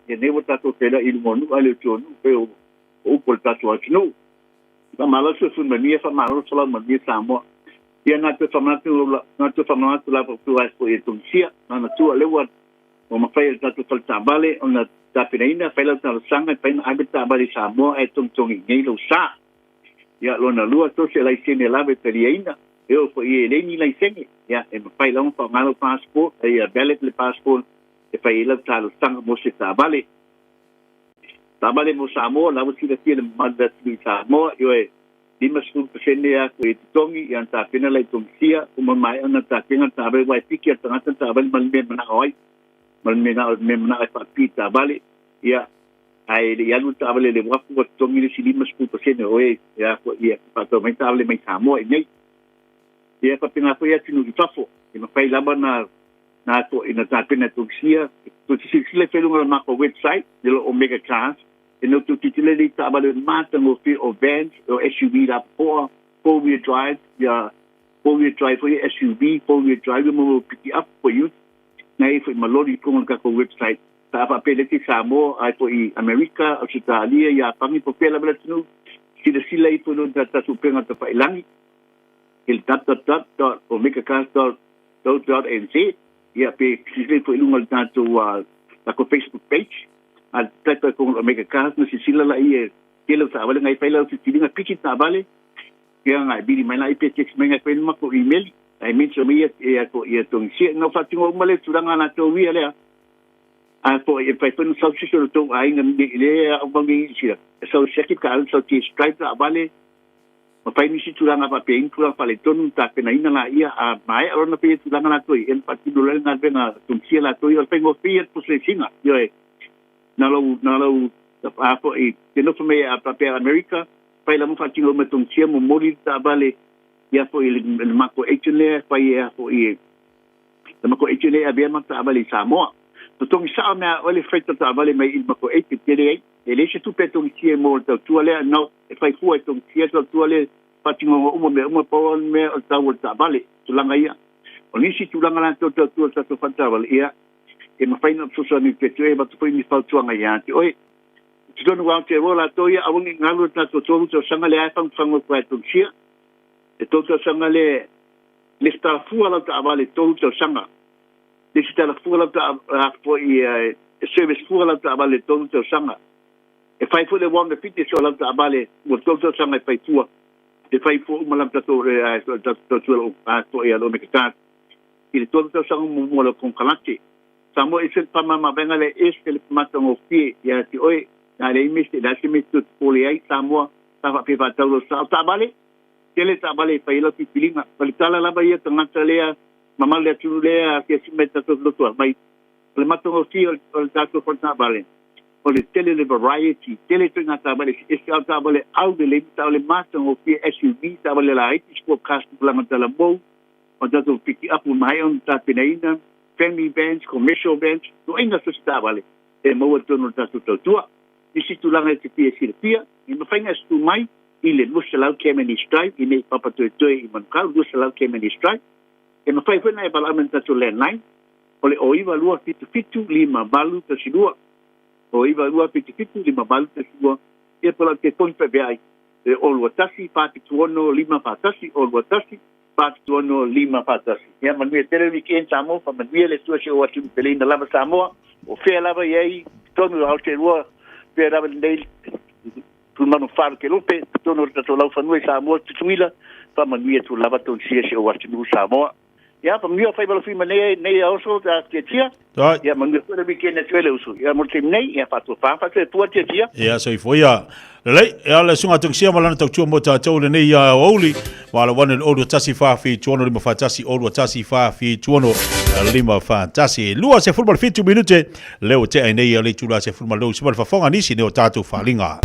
Ia nei ua tatou feiloai i luma o nuu ae le o tua o nuu pei o upu o le tatou atunuu. Faamalo le soifua manuia, faamalo le folau manuia Samoa. Ia na toe faamanatu na toe faamanatu lava atu ai foi e Tunisia, manatua lea ua ua mafai e le tatou fale taavale ona tapenaina, fai lau talosaga e mafai ona ave le taavale i Samoa ae togitogi i inei lou sa. Ia lona lua, so o se laisene lava e taliaina, e oo foi e leai ni laisene, ia e mafai lava ona faaaoga lau passport, ia valid le passport e fai ai lau talosaga mo se taavale. Taavale mo Samoa, la ua silafia e le mamalu o le atunuu i Samoa, ioe, 50% a e totogi, ia ona tapena lea i Tunisia, uma maea ona tapena le taavale, aua e piki lava le tagata le taavale ma le mea e manao ai, ma le mea manao e faapipii i le taavale, ia, ae le i alu le taavale i le uafu ua totogi le isi 50% o e e faatau mai taavale mai Samoa i inei. Ia, e faapena foi atunuu i fafo, e mafai lava ona na atoa ina tapena e Tunisia. Tou te silasila ifo i luga o le matou website, le lo Omega Cars, ina ua tou tilotilo i taavale matagofie o vans, o SUV lapopoa, four wheel drive, ia four wheel drive foi SUV, four wheel drive ma mo piki up foi ute, na i foi ma loli i totonu o le tatou website. Pe a faapea leti Samoa ai foi i Amerika, Ausetalia, Iapani po o fea lava le atunuu, silasila ifo i luga o le tatou upega tafailagi i le www.omegacars.co.nz, ia pe silasila ifo i luga o le tatou tatou Facebook page, a type ai foi Omega Cars na silasila laia e tele o taavale nai fai lau filifiliga piki taavale ia ngai vili mai lai pe text mai ngai fai le matou email ai mention mai ia ia to ia tongisia no faatino uma le tulaga latou ia lea a po e fai foi no sau sisi o le tou aiga nei le au vangi isia e sau siaki ka alu sau test drive taavale ma fai nisi tulaga faapea tulaga faaletonu na tapenaina laia a maea loa ona faia tulaga latou ia ona faatino loa le galuega tongisia latou ia o le faigofie ia le process ina. Ioe, na lou na lou a foi te nofo mai a faapea Amerika fai lava faatino uma e tongisia momoli le taavale ia foi i le matou agent lea fai e a foi e le matou agent lea e avea ma taavale i Samoa. Totogi sao mea oe le freight o taavale mai i le matou agent tele ai. E leai se tupe e togisia mo le tautua lea, no, e fai fua e togisia le tautua lea faatinoga uma mea uma pau lava le mea o le tau o le taavale, tulaga ia. O nisi tulaga latou tautua i le tatou faletaavale, ia, e mafai ona fesoasoani atu e avatu foi ni fautuaga ia te oe. I totonu o Aotearoa latou ia, aua ne i galu le tatou 3 tausaga lea e fagufagu atu ai e Tunisia. E 3 tausaga lea e lesitala fua lau taavale 3 tausaga. Lesitala fua lau taavale, e service fua lau taavale 3 tausaga. E fai foi le warrant of fitness o lau taavale mo le 3 tausaga e fai fua. E fai fua uma lau tatou tautua o lo Omega Cars i le 3 tausaga muamua o lau konekarate. Samoa ese le faamama-avega lea, ese le matagofie ia te oe. Na leai mea se leai se mea e te popole ai Samoa sa faapea faatau lau sa. O taavale, tele taavale e fai ai lau filifiliga. O le tala lava ia tagata lea mamalu le atunuu lea asiasi mai i le tatou lotoa mai. O le matagofie o le tatou fale taavale, o le tele o le variety, tele ituaiga taavale eseese, a o taavale aulelei ma taavale matagofie, SUV, taavale laiti, sport cars, tupulaga talamou, o tatou pikiapu maea ona tapenaina, family vans, commercial vans, ituaiga so o se taavale e maua i totonu o le tatou tautua. Nisi tulaga e te fia silafia, e mafai ona e susu mai i le 200 Cavendish Drive i nei Papatoetoe i Manukau, 200 Cavendish Drive. E mafai foi ona e valaau mai i le tatou landline, o le 09277 5812, 09277 5812, ia po o lau telefoni faivea ai, le 021 476 541, 021 476 541. Ia manuia tele le weekend Samoa, faamanuia le Atua si ou atunuu peleina lava Samoa, o fea lava i ai totonu o Aotearoa, fea lava lenei tumanu faalokelope, totonu o le tatou laufanua i Samoa, Tutuila, faamanuia atu lava tausia si ou atunuu Samoa. Ia, faamanuia faiva alofi ma nei, nei aoso, tiatia. Ia, manuia foi le weekend atu e le usu. Ia, mo le taimi nei, ia, faatofa, faatoetua tiatia. Ia, soifua ia. Lelei, e ala suga tongisia ma lana tautua mo tātou le nei a ouli. Ma ala wane le olu tasi wha whitu ono lima wha tasi, olu tasi wha whitu ono lima wha tasi. Lua se fulma le 7 minute, leo te ai nei a le tula se fulma lou se whafonga nisi ne o tātou whalinga.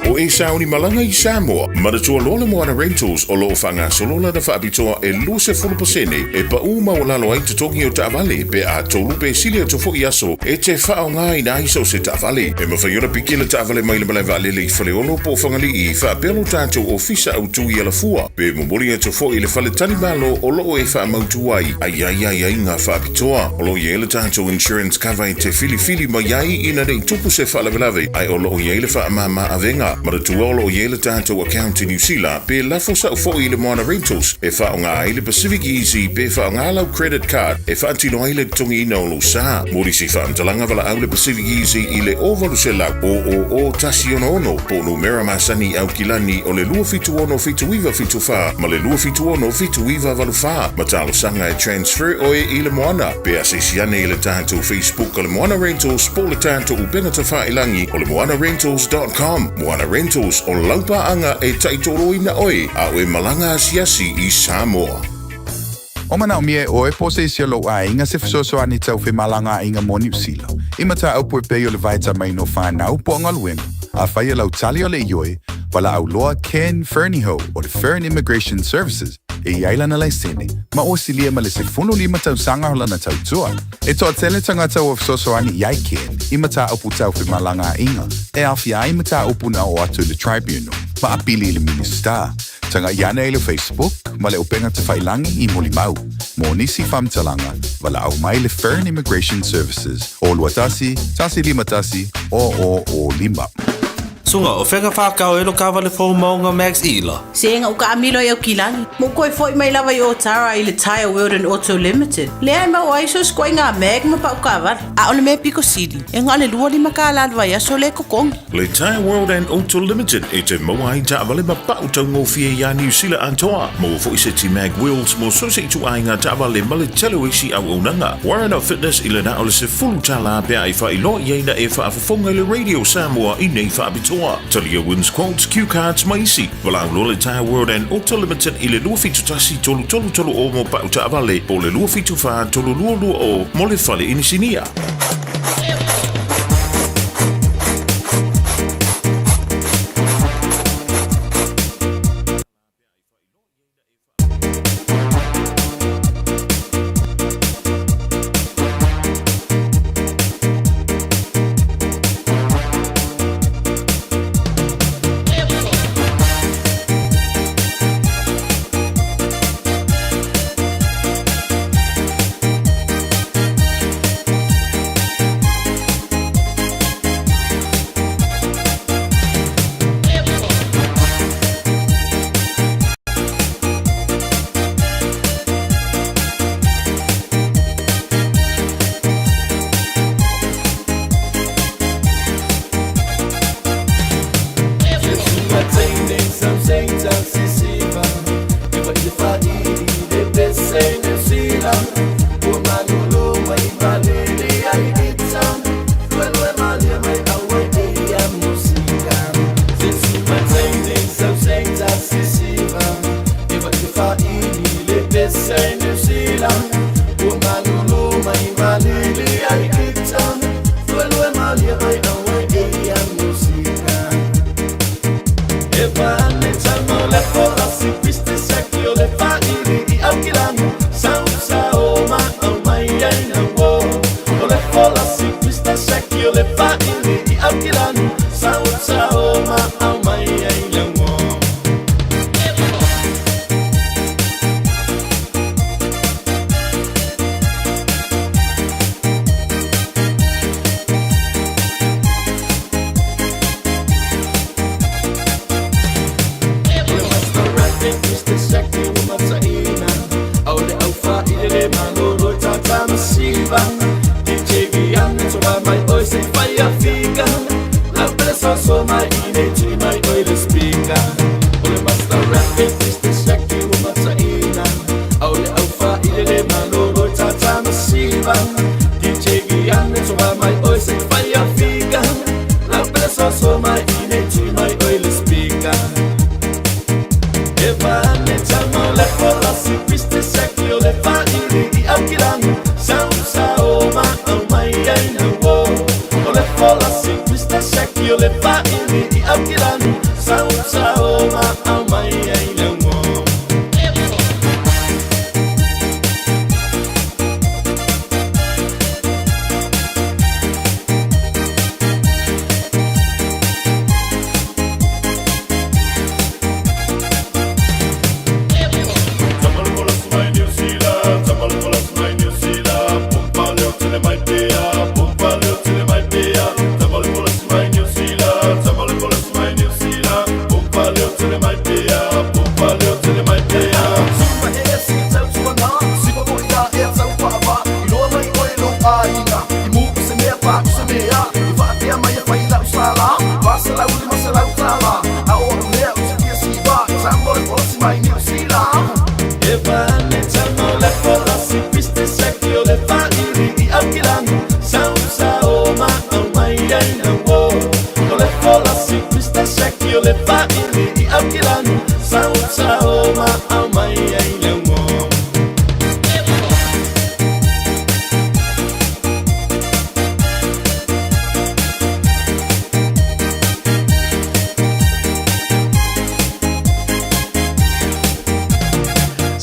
O e sauni malaga i Samoa, manatua loa le Moana Rentals o lo o faagasolo lana faapitoa e 20% e pau maualalo ai totogi o taavale pe a tolu pe sili atu foi aso e te faaaogaina ai so o se taavale. E mafai ona piki le taavale mai le malae vaalele i Faleolo po o Fagalii faapea lo tatou ofisa autu i Alafua pe momoli atu foi i le fale talimalo o lo o e faamautu ai a i ai aiaiga faapitoa. O lo o i ai le tatou insurance cover e te filifili mai ai ina ne i tupu se faalavelave ae o lo o i ai le faamama avega. Manatua o lo o i ai le tatou account i Niu Sila pe lafo sao foi i le Moana Rentals e faaaoga ai le Pacific Easy pe faaaoga lau credit card e faatino ai le totogiina o lou sa. Mo nisi faamatalaga valaau le Pacific Easy i le 0800 000 166 po o numera masani i Aukilani o le 276 7974 ma le 276 7984 ma talosaga e transfer oe i le Moana. Pe asiasi ane i le tatou Facebook o le Moana Rentals po o le tatou upega tafailagi o le moanarentals.com. Moana Rentals, o lau paaga e taitoloina oe a o e malaga asiasi i Samoa. O manaomia e ʻoe po o se isi o lou ʻaiga se fesoasoani tau femalagaaiga mo Niu Sila, i mataupu e pei o le vaetamaina o whanau po o galuega, afai e lau tali o le ioe, valaau loa Ken Fernihough o le Fern Immigration Services e i ai lana laisene, ma ua silia ma le 15 tausaga o lana tautua. E toatele tagata ua fesoasoani i ai Ken i mataupu tau femalagaaiga e aofia ai mataupu na oo atu i le Tribunal ma apili i le Minisita. Tagai ane i le Facebook ma le upega tafailangi i Molimau. Mo nisi faamatalaga, valaau mai le Fern Immigration Services o 21 151 0005. Suga, o fea ka whakao e lo kawale fou maunga Max Ila? Se nga uka amilo i Aukilani. Mo koe foi mai lava i Otara i le Tyre World and Auto Limited. Lea e mau ai so skoe ngā mag ma pau kawale. A o le mea piko sili, e ngā le lua lima ka la vai aso le kokongi. Le Tyre World and Auto Limited e te maua ai taavale ma pau taugofie iā Niu Sila atoa. Maua foi se ti mag wheels mo so se ituaiga taavale ma le tele o isi auaunaga. Warren of Fitness i le na o le $10 pe a e faailoa i ai na e faafofoga i le Radio Samoa i nei faapitoa. Talia wins quotes, cue cards ma isi. Valaau loa le Tyre World and Auto Limited i le 271 3330 mo pau taavale po o le 274 3220 mo le fale inisinia.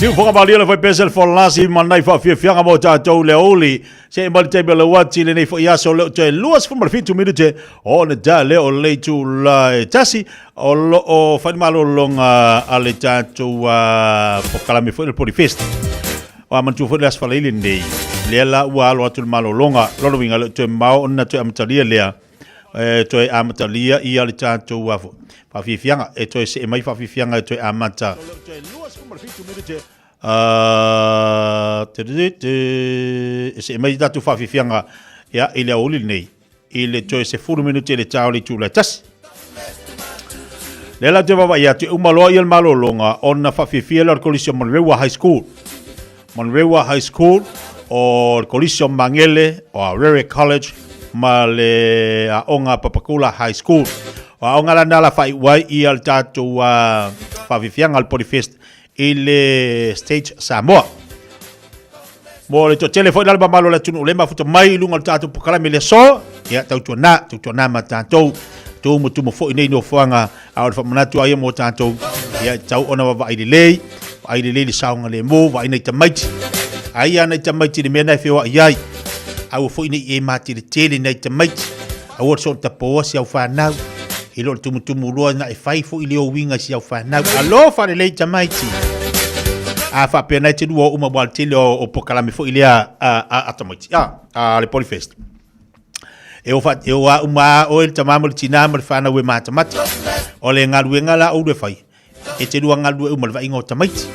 Siufoga malie le faipese le folasi ma nai faafiafiaga mo tatou le aoauli se i mai le taimi o le uati lenei foi aso le o toe 27 minute o le da le o le itula e tasi o lo o fai le malologa a le tatou polokalame foi le Polyfest. Ua manatua foi le Aso Faraile lenei, lea la ua alo atu le malologa, lona uiga e le o toe mamao ona toe amatalia lea, e toe amatalia ia le tatou faafiafiaga, e toe see mai faafiafiaga e toe amata. E see mai tatou faafiafiaga ia, i le aoauli lenei, i le toe 10 minute i le ta o le itula e tasi. Lea la te vaavaai atu, e uma loa ia le malologa ona faafiafia lea o le Kolisi o Manurewa High School. Manurewa High School o le Kolisi o Magele o Aorere College ma le Aoga Papakula High School. O aoga la na la faaiu ai ia le tatou faafiafiaga o le Polyfest i le Stage Samoa. Mo le toatele foi la le mamalu o le atunuu le mafuta mai i luga o le tatou polokalame i le aso, ia tautuana, tautuana ma tatou tumutumu foi nei nofoaga, a o le faamanatu lava ia mo tatou, ia e tatau ona vaavaai lelei, vaai lelei le saogalemu, vaai nai tamaiti. Ai lava nai tamaiti i le mea na e feoai ai. Aua foi ne i e mateletele nai tamaiti. Aua le soona tapoa si au fanau. I lo le tumutumu loa na e fai foi le uiga i si au fanau. Alofa lelei tamaiti. A faapea nai te lua o uma ua le tele o polokalame foi lea a tamaiti. A le Polyfest. E o, fa, e o a uma a oe le tama ma le tina ma le fanau e matamata. O le galuega la oulu e fai, e te lua galulue uma le vaaiga o tamaiti.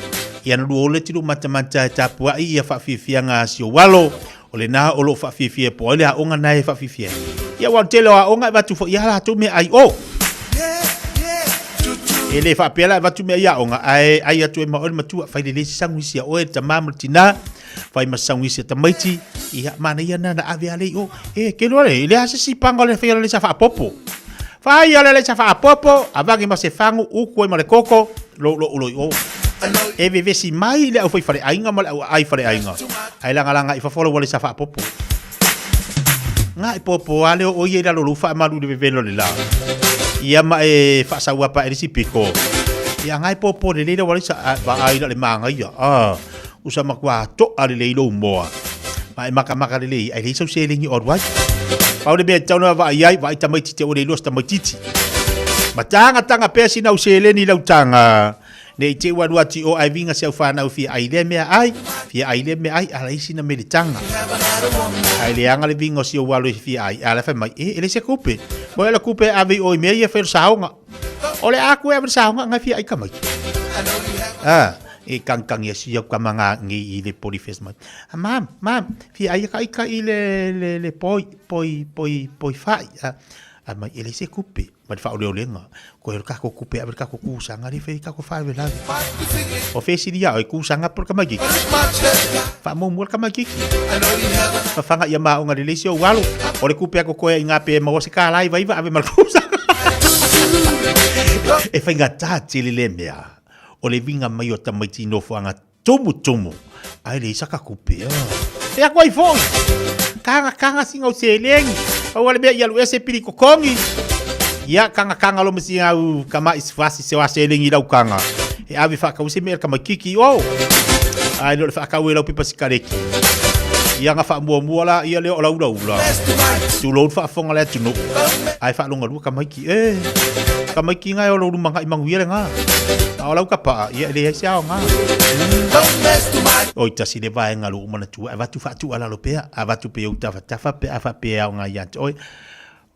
Ia na lua o le te lua matamata e tapuai ia faafiafiaga a si ou alo, o lena o lo o faafiafia po o ai le aoga na e faafiafia ai. Ia aua o le tele o aoga e avatu foi ia latou mea ai o. E le faapea la e avatu mea i aoga, ae ai atu ai ma oe le matua, fai lelei se saguisi a oe le tama ma le tina, fai ma saguisi a tamaiti, ia manaia na na ave a le i o. E, ke loa le, le a se sipaga o le fai o le sa faapopo. Fai o le sa faapopo, avage ma se fagu, uku ai ma le koko, lou lou loi o. E vevesi mai le au fai faleaiga ma le au aai faleaiga, ae lagalaga i fafo lau alesa faapopo. Nga e popo a leo o ia i lalo lou faamalu i le vevelo le la. Ia ma e faasau apa e le isi piko. Ia nga e popo lelei lau alesa a vaai la le magaia. Ah, usa matua to'a lelei lou moa. Ma e makamaka lelei, ai leai sau seleni o alu ai. Pau le mea e tatau ona vaai ai, vaai tamaiti te ua le iloa se tamaititi. Ma tagatanga pea sina au seleni i lau taga, ne i te i ua alu atu i o ae viga si au fanau fia ai lea mea ai, fia ai lea mea ai, a leai sina mea i le taga. Ae leaga le viga o si ou alo e fia ai, a la fai mai, e, e leai se kupe. Mo e o le kupe e ave i o i mea ia e fai o le saoga. O le a ku e ave le saoga, ngai fia ai tamaiti. A, e kagikangi ai si au tama nga ngi i le Polyfest mai. A mam, mam, fia ai ka ika i le, le, le poi, poi, poi, poi fai. A, a mai, e leai se kupe, ma le faaoleolega. Koe o le kako kupe ave le kako kusaga le fai kako faalavelave. O fesili ia oe, kusaga po o le tamaititi? Faamuamua le tamaititi. Fafaga ia maoga lelei si ou alo. O le kupe a kokoe ai ngā pe maua se kālā i vaiva ave ma le kusaga. E faigata tele lea mea o le viga mai o tamaiti i nofoaga tumutumu ae leai saka kupe. E aku ai foi. Kanga kanga singa o seleni. Pau le mea i alu ese pili kokongi. Ia kanga kanga lo masi au kama isfasi se wa selengi lau kanga. E ave whaakau se mea kama kiki o. Ai lo le whaakau e lau pipa sikareki. Ia nga whaamua mua la ia leo o lau ula ula. Tulou whaafonga le atu nuu. Ai whaalonga lua kamaiki. E, kamaiki ngai o lo lumanga i manguia le ngā. A o lau ka paa, ia le ai se ao ngā. Oi tasi le vaenga lo umana tua, avatu whaatu ala lo pea, avatu pe au tafa tafa pe afa pe ao ngā ia te oi.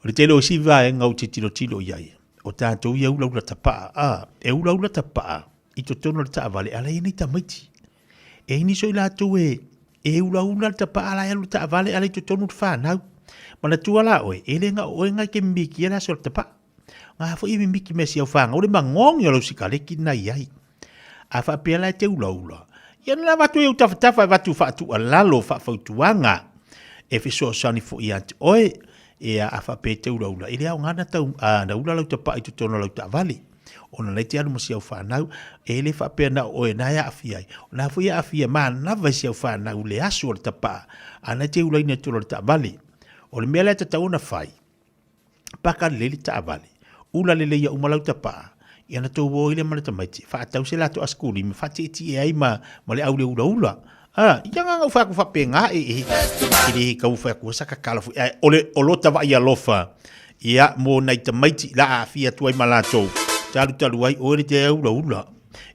O le tele o si vaenga o te tilo tilo ia ia. O tātou ia ula ula tapaa, a, e ula ula tapaa, i totonu o le taavale, ala ia nei tamaiti. E ai nisi o i latou e, e ulaula le tapaa la e alu le taavale ala i totonu le whanau. Manatua la oe, e le nga o oe ngai ke mimikia le aso le tapaa. Ngā foi e mimiki mea si au whāngau le mangongi o lau sikareki na i ai. A whaapea la e te ulaula. Ia na vatu e utafatafa e vatu whaatua lalo whaafautuanga. E fesoasoani foi ia te oe, e a whaapea te ulaula. E le ao ngana tau, a, na ula lau tapaa i totonu lau taavale. Ona nei te alu ma si au whanau, e le whaapea na oe na e aafia ai. O nā foi e aafia mānawa i si au whanau le aso o le tapaa, a nei te ulaina i totonu o le taavale. O le mea lea tatau ona whai, paka lelei le taavale, ula lelei ia uma lau tapaa, ia na tou o ai lea ma le tamaiti, faatau se latou askulimi, faatietie ai ma, ma le aule ulaula. A, ia nganga u whaaku whapenga e e, e le kau whaaku sa kakala fui, ai, ole, o lota wa ia lofa, ia mo nai tamaiti la aafia atu ai ma latou, talu talu ai, oe le te ula ula.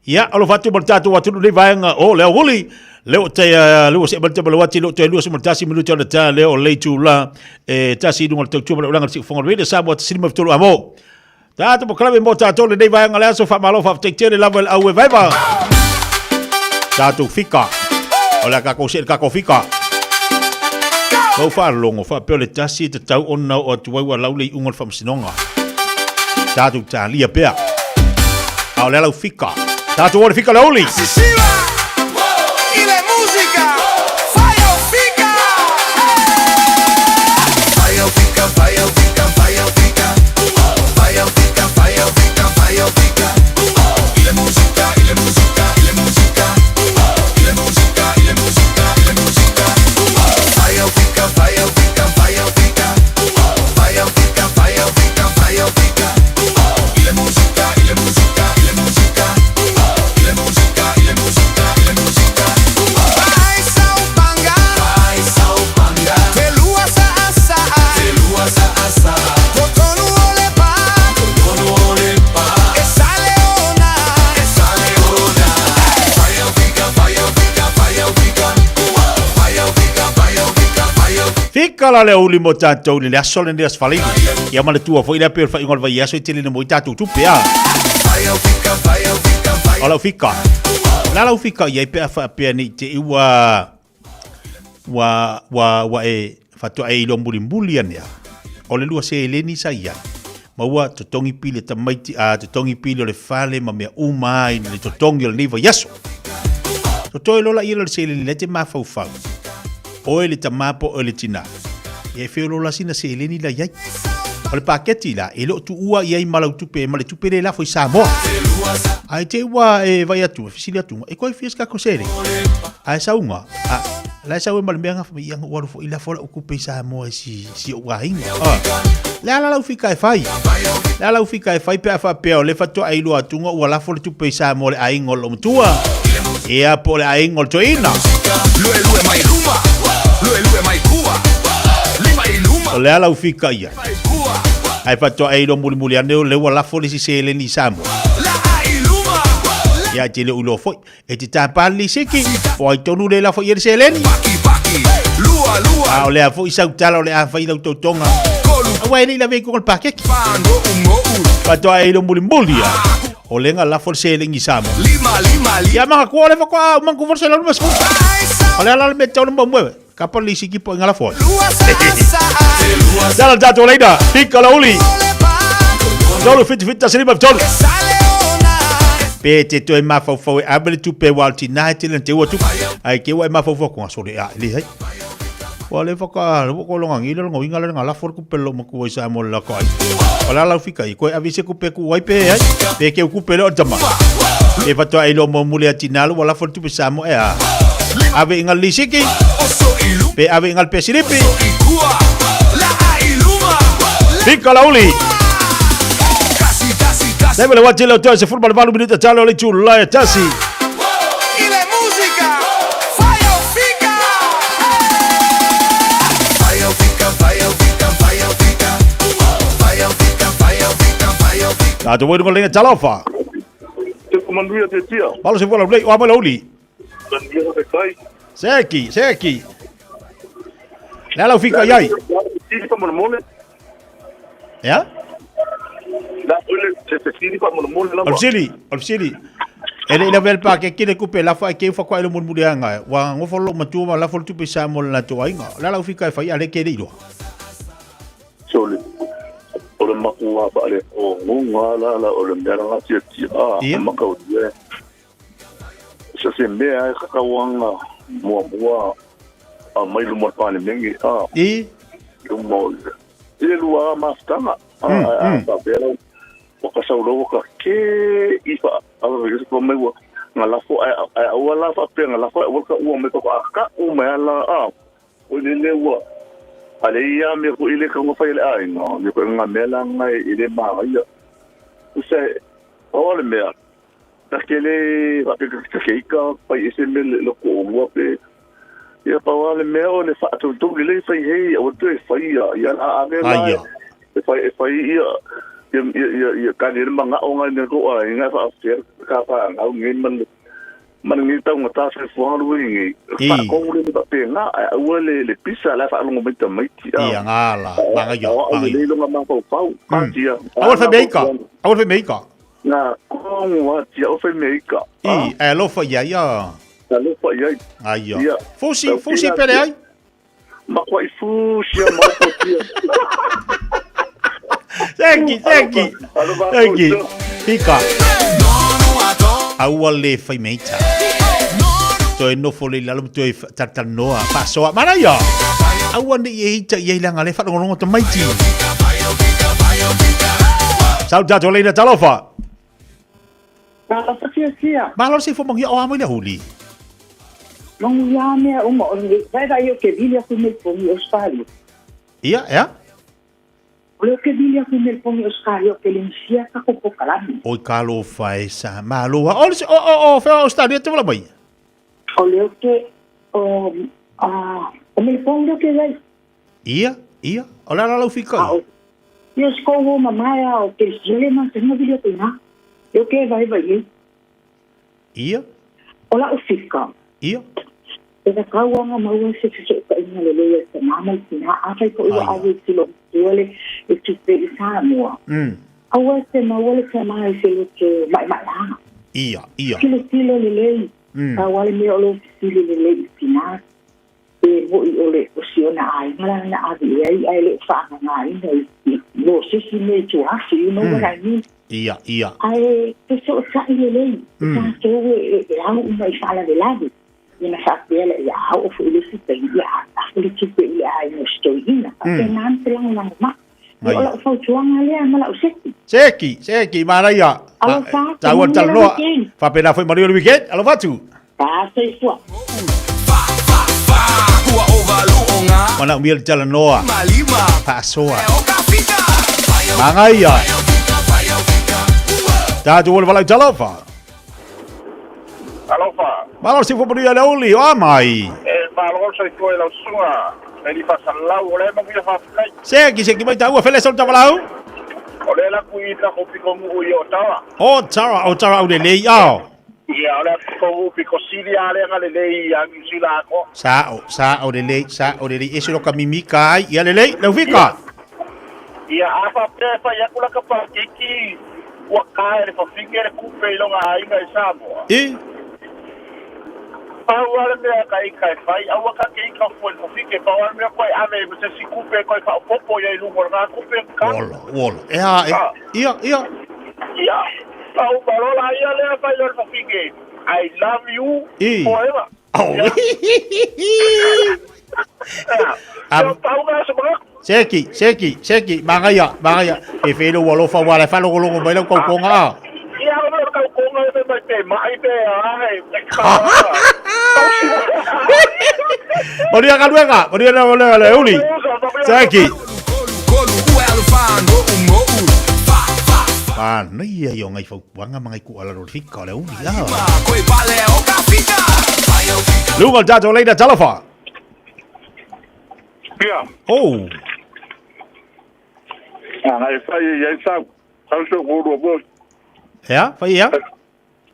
Ia, alofa atu ma le tatou atunuu nei vaega o le aoauli. Le o te le o se ma te malawati le o te lua se matasi minuti ona ta le o le tula e tasi i lunga o le tautua ma le olaga le siufofoga o le Radio Samoa te silima fetolu amo. Tatou polokalame mo tatou lenei vaega le aso faamalo faafetai tele lava i le au e vaeva. Tatou fika. O le a kakou se le kakou fika. Mau faalogo faapea o le tasi e tatau ona oo atu ai ua lau le iuga o le faamasinoga. Tatou talia pea. A o le ala fika. Tatou o le fika le aoauli. Sisila i le musika Fai au fika Fai au fika, fai au fika, fai au fika Fai au fika, fai au fika, fai au fika I le musika, i le musika, i le musika I le musika, i le musika, i le musika Fai au fika, fai au fika, fai au fika Fai au fika, fai au fika, fai au fika I le musika, i le musika, i le musika I le musika, i le musika, i le musika Vai saupanga, vai saupanga Telua sa asa, telua sa asa Totonu o le pa, totonu o le pa E sale ona, e sale ona Vai au fika, vai au fika, vai au fika Vai au fika, vai au fika, vai au fika Fika la le aoauli mo tatou i le aso lenei aso Faleili. Ia manatua foi lea pei o le faaiuga o le vaiaso e tele ina maua ai tatou tupe a. O lau fika. O le a lau fika i ai pe a faapea nei te i ua ua ua ua e faatoa e iloa mulimuli ane a. O le lua seleni sa i ai. Ma ua totogi pili tamaiti a totogi pili o le fale ma mea uma ai le totogi o lenei vaiaso. Totoe loa laia le seleni la e te mafaufau. Oe le tama po oe le tina. Ia e feoloolo sina seleni la iai. O le paketi la, e le o tuua i ai ma lau tupe, ma le tupe le lafo i Samoa. Ae te ua e vai atu, e fesili atu, e koe fia se kako seleni. Ae sauga, a, la e sau e ma le mea nga ia nga ua fo i lafo lau kupe i Samoa i si, si ou aiga. A, le ala lau fika e fai. Le ala lau fika e fai pe a faapea o le fatoa e iloa atu ua lafo le tupe i Samoa le aiga o lou matua. Ia po o le aiga o le toeaina. Lue lue mai luma, lue lue mai kua, lima i luma. O le ala lau fika ia. Mai kua. Ae fatoa e iloa mulimuli ane o le ua lafo le isi seleni i Samoa. La i luma. Ia te le o iloa foi. E te tāpā le lisiki, o ai tonu le lafo i le seleni. Paki paki, lua lua. A o lea foi sau tala o le a fai lau tautoga. Kolu. Aua e le i lawe i kuga o le pakeki. Fa ngou ngou. Fatoa e iloa mulimuli a. O le nga lafo le seleni i Samoa. Lima lima lima. Ia manga kua o le fakoa au mangu fo se lau lima sefulu. O le ala le mea tau le mau mue. Kapa le lisiki po i nga lafo ai. Lua sa sa. Tala tatou leina, fika la uli. 3 7 7 1 5 3. Pe te toe mafaufau e ave le tupe wa o le tina e tele na te ua tupe. Ai ke ua e mafaufau ko sole a le hai. Ua le whaka, ua ko longa ngila longa winga le nga lafo le kupe lo maku ai sa mo la ko ai. O la lau fika i koe ave se kupe ku ai pe ai. Pe ke kupe le o tama. E whatoa e lo mo mule a tina lo ua lafo le tupe sa mo e a. Ave i nga lisiki. Pe ave i nga pesilipi. Fika la uli. Leva le wati le toe se fulu ma le minuta talo le itulā e tasi. Tatou oi lunga lenga talofa. Te manuia te tia. Malo se fua lei o ama uli. Manuia te kai. Seki, seki. Le ala fika iai. Sili pa molemole. Ya? La ole se se sili pa molemole lava. Sili, sili. E le ila pa ke kile kupe la fa ke fa kwa ile mulmuli anga. Wa ngofo lo matua ma la fo tupe sa mo la to ainga. La la fika e fa ia le ke le ilo. So le o le makunga pa le o ngunga la la o le mea nga tia tia a Ia. maka o ia. Se se mea e kakawanga mua mua a mai luma o le palemenge a I luma o le i le lua mafutaga a a faapea lau ua kasauloa ka ke i fa a fa mai ua galafo ae ae aua la faapea galafo ae aua ka ua mai pa ka u mai ala a o le le ua ale ia me ko ile ka ngofai le aiga me ko nga mea la ngai i le magaia se o le mea ta ke le faapea ka keika pai ese me le ko ua pe ia pa o le mea o le faatolutolu lelei fai hei aua toe faia ia a ave la Aia. e fai e fai ia ia ia ia ia ka le manga o ngai ne ko ai ngai fa fe ka fa ngau ngai man man ngai tau ngata se fo lu ngai fa ko le ba pe nga aua le le pisa la fa longo mai ta mai ti Ia ngala, manga ia, o manga le ia. longa ma pau pau pa tia Aua fa meika. Aua fa meika. nga ko ngwa tia o fe meika I e lo fa ia ia. ta lo fa ia Aia. Ia. Fusi, fusi pere ai. ma kwa i fu sia ma ko tia Seki, seki. Seki. Hika. Aua le fai meita. Toe nofo le lalo toe talanoa. Faasoa. Mana ia. Aua ne i e hita i e langa le whalongolongo te maiti. Sau tātou leina talofa. Talofa tia tia. Malo se fo mangi o amo le huli. Mangu ia mea uma o le vai vai o ke vili aku me pongi Australia. Ia, ia. O le ke vili aku me pongi Australia ke le sia ka ko pokalami. Oi kalo fai sa malo. O o o o whea Australia te wala mai. O le ke o a o me pongi o ke vai. Ia, ia. O la la lau fika. A o Ia sko o mamaia o ke sile ma te no vili o na. Eu ke vai vai i. Ia, O la o fika. ia. E ka kauanga maua se se ka ina le le te mama i na a fai ko ua Aia. awe tilo tuale e tupe i Samoa. Aua te maua le te mai se le te mai mai la. Ia, ia. Tilo tilo le le. Aua le mea o lo sili le le i tina. E wo i ole o si ona ai mala na avi e ai ai le whaanga ngā ina i no sisi me tu afi, you know what I mean? Ia, ia. Ai, te so sa'i le le. Tātou e e au uma i whala le lavi. Ina whaapea le ia au o fu i le si te ia a le tupe i le ai no stoi ina. Te naan te lango lango ma. Ai. O la fautuanga lea ma la o seki. Seki, seki, mana ia. Alofa, Tāua manuia talanoa. le weekend. Whapena foi manuia le weekend. Alofa atu. Pa soifua. Mana umia le talanoa. Faasoa. Manga ia. Tātou o le walau talofa. Alofa. Malo se fo manuia le uli, o amai. E malo soifua i lau susuga e li fasalau o lea manuia faafetai. Seki, seki mai tāua, fele sau tavalau. O lea laku i tako piko nuu i Otawa. O tara, o tara au le lei ao. Ia o lea piko nuu piko sili a lea galelei ia New Zealand ako. Sa o, sa o le lei, sa o le lei. Ese lo ka mimika ai, ia le lei, lau fika. Ia a faapea e fai aku la ka pakiki ua kae le fafine le kupe i loga aiga i Samoa. I? Pau a le mea ka ika e fai, aua ka ke ika fua le fafine, pau a le mea koe ave ma se si kupe koe whaopopo ia i lunga o le ngā kupe ka. Ola, ola. E ha, e, ia, ia. Ia, pau malola ia lea fai le fafine. I love you I. forever. Oh. Ia, pau ngā sa mga. Seki, seki, seki, manga ia, manga ia. E whelo ua lofa wala, e whalongolongo mai lau kaukonga a. Ia, o mea kaukonga e mai pe mai pe a, e ka. Manuia galuega, manuia le le uli. Seki. Manaia ia o ngai fautuaga ma ngai tuualalo o le fika o le auli a. Luga o le tatou leina talofa. Ia. Oh. A ngai fai e ai sau. Sau se ko lua foi. Ea, fai ea?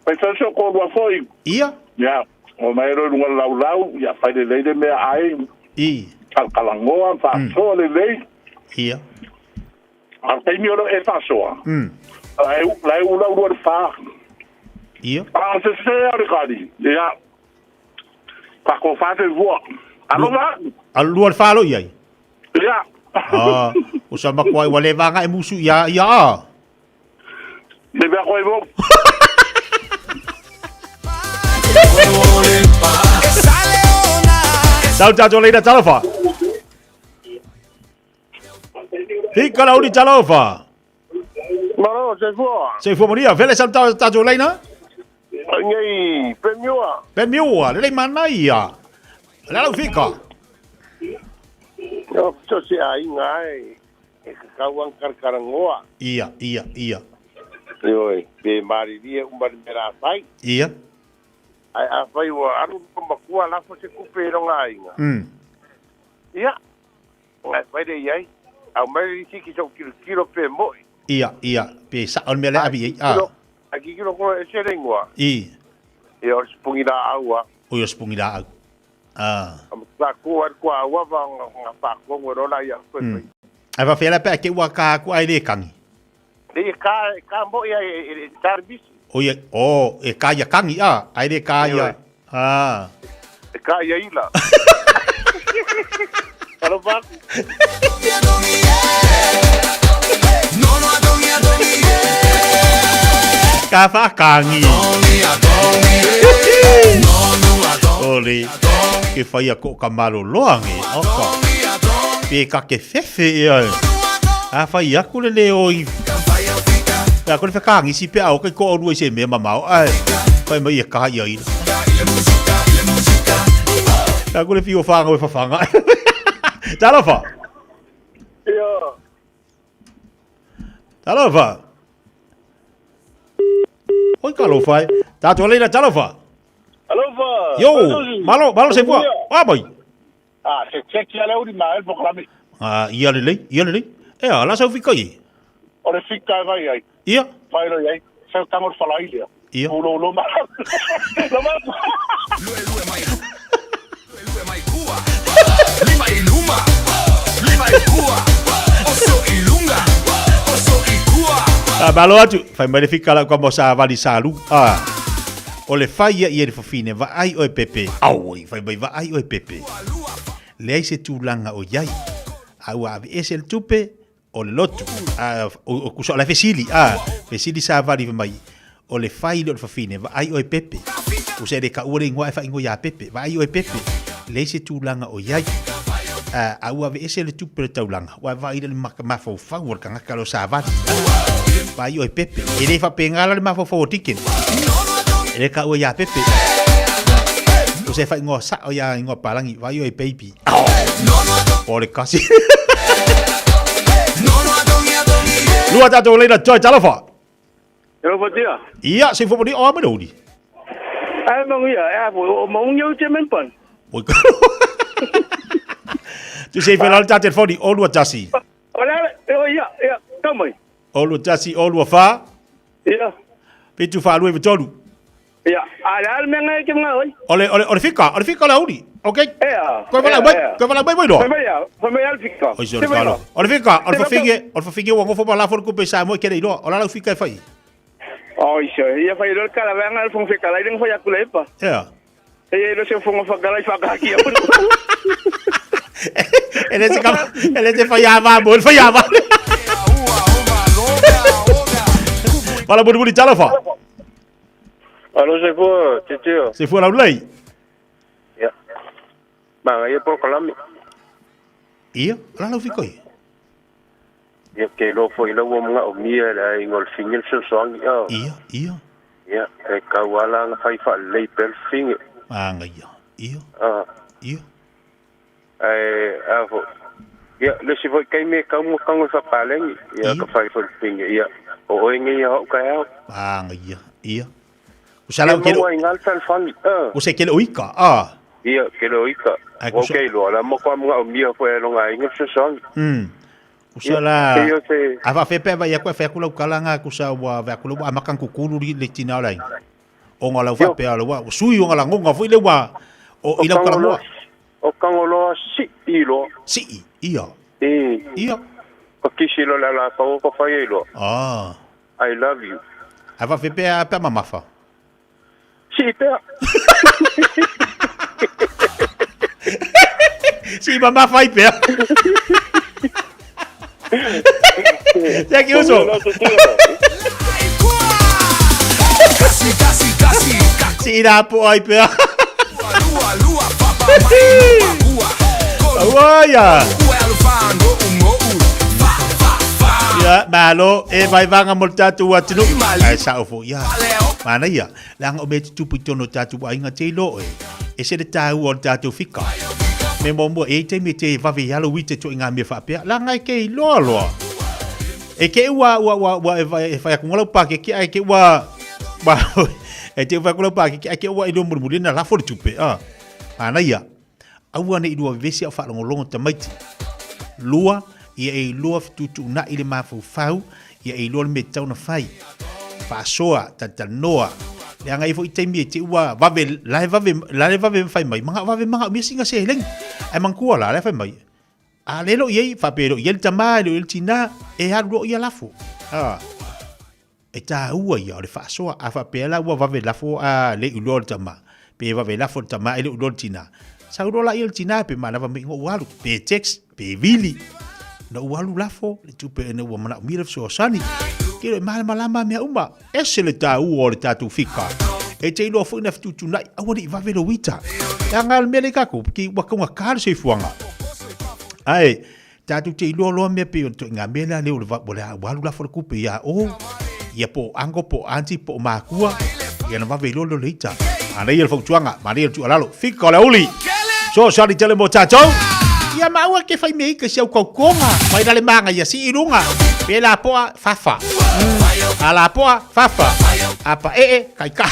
Fai sau se ko lua foi. Ia. Ia. O mai ro lunga lau lau, ia fai le lei le mea ai. I. Kalkalangoa, faasoa lelei. Ia. A o taimi o lo e faasoa. La e ula ula le fa. Ia. A o se se o le kali. Ia. Ka ko fa te vua. Alo va. A lua le fa lo iai. Ia. Ah, o sa makuai ua le vanga e musu ia ia a. Le mea koe mo. Tau tātou leina talofa. Hika la uli talofa. Malo, se fua. Se fua monia, vele sa tātou leina. Ngai, pemiua. Pemiua, lelei manaia. Le lau fika. No, so se aiga ai. E ka kauang karkarangoa. Ia, ia, ia. Ioe, pe mariria umari mera fai. Ia. Ai a fai ua aru makua lafo se kupe i ronga aiga. Ia. Ngai fai le iai. Au mai le isi ki sau kilo kilo pe moi. Ia, ia. Pe sa on mea le avi ei. Ah. A ki kilo kono e se rengoa. I. Ia o sipungi la aua. O yo sipungi la au. Ah. A ma ko ar ko aua va nga pa ko ngoro la ia ko. Ai va fela pe ke ua ka ku ai le kangi. Le ka mo ia e service. O ia o e ka ia kangi a ai le ka ia. Ah. E ka ia ila. Alo va. Ka fa kangi. Ole. Ke whai a ko ka malo loa nge. Oka. Pe ka ke fefe e ai. A whai aku le leo i. Pea ko le whakaangi si pea o kai ko orua i se mea mamao. Ai. Whai mai e kaha ia ira. Pea ko le whio whanga o e whawhanga. Talofa. Ia. Talofa. Oi ka alofa e. Tātua leila talofa. Alofa. Yo, malo, malo se fua. Ah mai. Ah, se check ia le uri mai po klami. Ah, ia le lei, ia le lei. E a la sau fika i. O le fika e vai ai. Ia. Vai lo ai. Sau tango falai lea. Ia. Ulo ulo ma. Lo ma. Lue lue mai. Lue lue mai kua. Lima i luma. Lima i kua. Oso i lunga. Oso i kua. Ah, malo atu. Fai mai le fika lau ka mo sa vali sa lu. Ah. O le fai ia i e le fafine, va ai oe pepe. Au, fai mai va ai oe pepe. Leai se tulaga o iai. A ua ave ese le tupe, o le lotu. A, o, o kusa o le fesili. A, fesili sa vali mai. O le fai le o le fafine, va ai oe pepe. O se le ka ua le ingoa e whaingo ia pepe. Va ai oe pepe. Leai se tulaga o iai. A, a ua ave ese le tupe le taulanga. Ua vai le mafaufau o le kangaka lo sa vali. Va ai oe pepe. E le whapengala le mafaufau o tiken. E le ka ua ia pepe. O se whaingoa sa o ia ingoa palangi. Va ai oe baby. O le kasi. Lua tātou leina toi talofa. Elo fatia. Ia, se fo ni o me uri. Ai mangu ia, e a o mangu ia te men pan. Oi ka. Tu sei fela ta telefoni o lua tasi. Ola, o ia, ia, tau mai. O lua tasi, o lua fa. Ia. Fitu fa lua tolu. Ia, a la me ngai ke ngai oi. Ole ole ole fika, ole fika la uri. Okay. Ea. Koe vala mai, koe vala mai mai no. Mai mai, mai mai al fika. Oi se ole kalo. Ole fika, ole fafinge, ole fafinge wa ngofo la fo kupe sa mo ke le ilo. Ola la fika e fai. Oi se, ia fai lo kala vanga al fong fika la ideng fai akule pa. Ea. E lo se fong fa kala fa ka ki. Ele se ka, ele se fai ava, mo fai ava. Fala buri buri talofa. Alo se fua, titio. Se fua la ulei. Ia. Ma ia po kalami. Ia, la la fika i. Ia ke lo fo ila ua mga o mia la ingol fingil so soangi o. Ia, ia. Ia, e kauala nga fai fa lei pel finge. Anga ia. Ia. Ah. Ia. E a fo. Ia, le si foi kai me kau mo kango fa palengi. Ia ka fai fo finge. Ia. O oe nei a o'u taeao. Paga ia, ia. Usa la Ia ke maua i ngā le telefoni, a. Usa ke le oika, a. Ia, ke le oika. Ai, Ua kusa- ke iloa la mo kwa mga o mia fo e longa inga fesoasoani. Usa Ia, la ia se- a fa fepe va ia ko fa ku lau kala nga kusa wa va ku lau amakan kukulu li le tina ola inga. O nga lau fa pe ala wa sui o nga la ngonga foi le wa o i lau kala moa. O kangoloa si i loa. Si ia. E. Ia. Ka kisi lo la la ka o ka whai e loa. Ah. I love you. A fa fepe a pe mamafa. Si pea. Si mamafa i pea. Thank you so. Si ira po ai pea. Aua ia. Ia, malo, e vai vanga mo le tatou atunuu. Ae sao foi ia. Manaia, leaga o mea e tutupu i totonu o tatou aiga te iloa oe. E se le taua o le tatou fika. Me muamua, e i ai taimi e te vave i alo uite toi ngā mea faapea, leaga e ke iloa loa. E ke ua, ua, ua, ua, e fai, e fai aku ngalau pākeke, ae ke ua, ua, e te fai aku lau pākeke, ae ke ua i lua mulimuli na lafo le tupe, a. Manaia, aua ne i lua vevesi a o faalogologo tamaiti. Lua, ia e iloa fetuutuunai le mafaufau, ia e iloa le mea e tatau ona fai. Faasoa, talatalanoa, leaga e i ai foi taimi e te ua vave, la e vave, la e vave fai mai, manga vave manaomia sina seleni. Ae manatua la, la e fai mai, a le lo i ai, faapea e le o i ai le tama, e le o i ai le tina, e alu loa ia lafo. A, e taua ia o le faasoa, a faapea la ua vave lafo a le iloa le tama, pe vave lafo le tama e le iloa le tina, sau loa laia le tina pe manava mai ina ua alu, pe text, pe vili, na ua alu lafo le tupe ina ua manaomia le fesoasoani. Ke e malamalama mea uma, ese le taua o le tatou fika. E te iloa foi na fetuutuunai, aua ne i vave lou ita. Leaga le mea lea i tatou, ki ua taugata le soifuaga. Ae, Tatou te iloa loa mea pei o le ituaiga mea lea lea ua le ua alu lafo le tupe ia o, ia po o uncle po o aunty po o makua, ia ona vave iloa lea o le ita. Manaia le fautuaga, manaia le tuualalo, fika o le aoauli! Fesoasoani tele mo tatou! Ia ma aua ke fai mea ika si au tautoga, mai la le magaia sii i luga, pe lapoa, fafa. A lapoa, fafa. A paee, kaikai.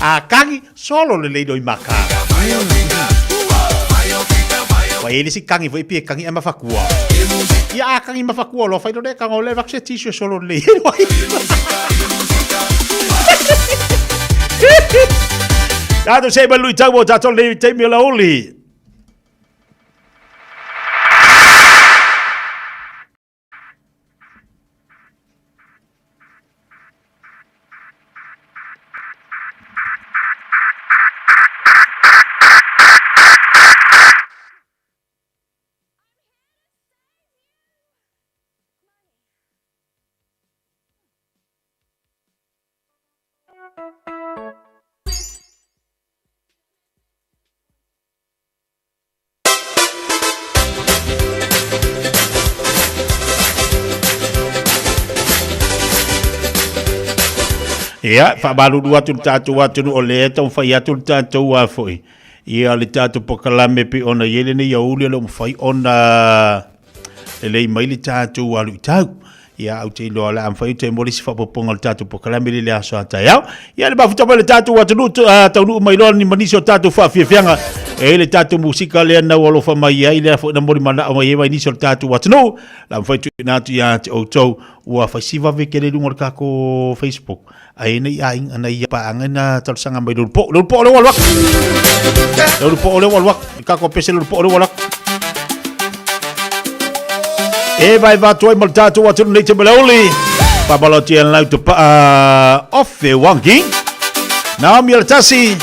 A kagi, Solo lelei loi maka. Ua i ai le isi kagi foi pei e kagi ae mafakua. Ia a kagi mafakua loa fai loa lea kaga o lea avatu se tissue e solo lelei ai loa. Tatou sei mai luitau mo tatou lenei taimi o le aoauli. Ia, faamalulu atu le tatou atunuu o lea e taumafai atu le tatou a foi. Ia, le tatou polokalame pei ona i ai lenei aoauli e le o mafai ona lelei mai le tatou alu i tau. Ia, ou te iloa o le a mafai ona toe maua le isi faaopoopoga o le tatou polokalame i le aso a taeao. Ia, le mafuta mai le tatou atunuu, taunuu mai loa ni ma nisi o tatou faafiafiaga. E i ai le tatou musika lea na ua alofa mai ai, lea foi na molimanao mai ai mai nisi o le tatou atunuu. La mafai tuuina atu ia te outou ua fai si vave tele i luga o le tatou Facebook. Ae nei aiga nei paaga na talosaga mai le ulupo. Le ulupo o lea ua alu atu. Le ulupo o lea ua alu atu. Le tatou pese le ulupo o lea ua alu atu. E vai va atu ai ma le tatou atunuu nei te meleuli. Pamalotia lau te paa ofe wangi. Naomi Alatasi.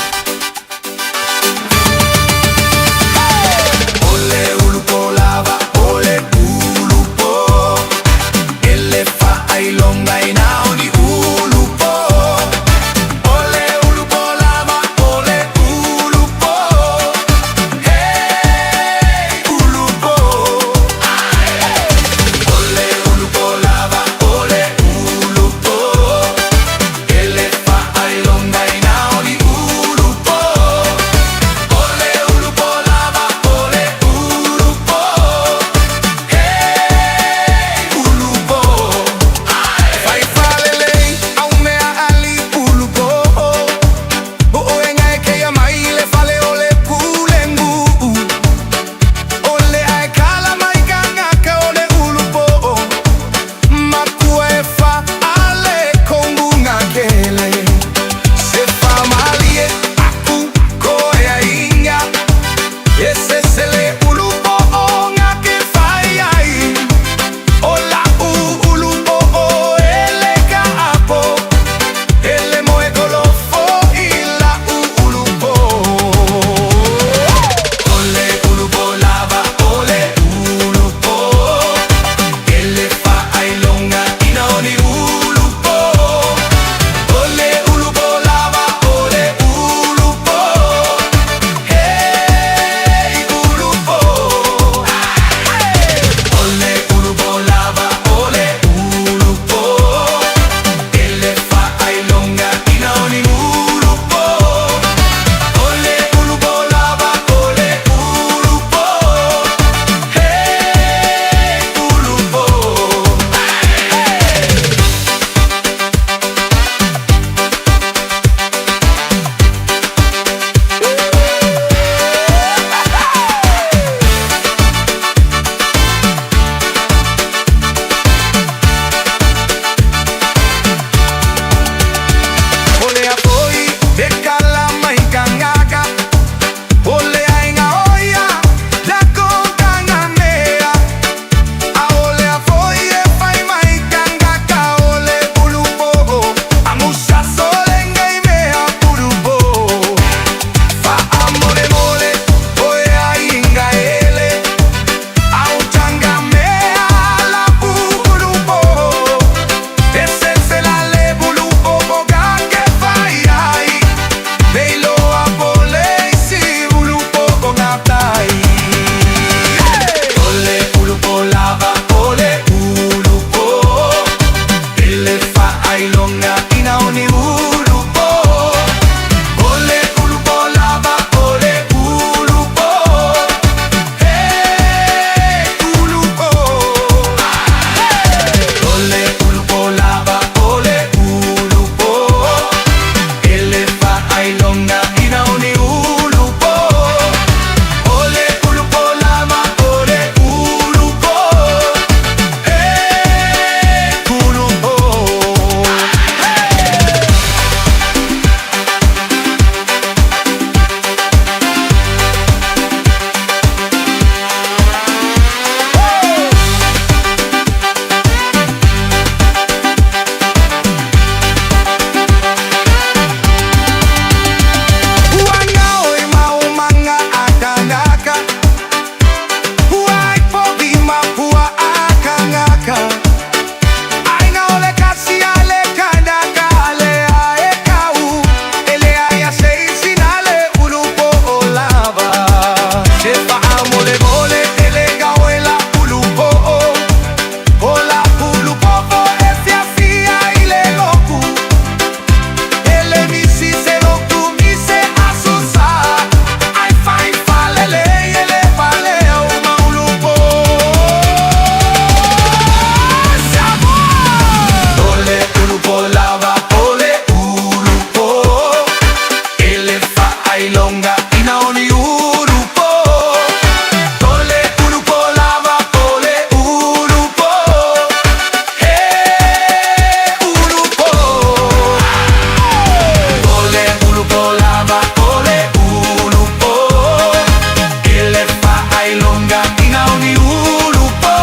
Ina o ni ulu po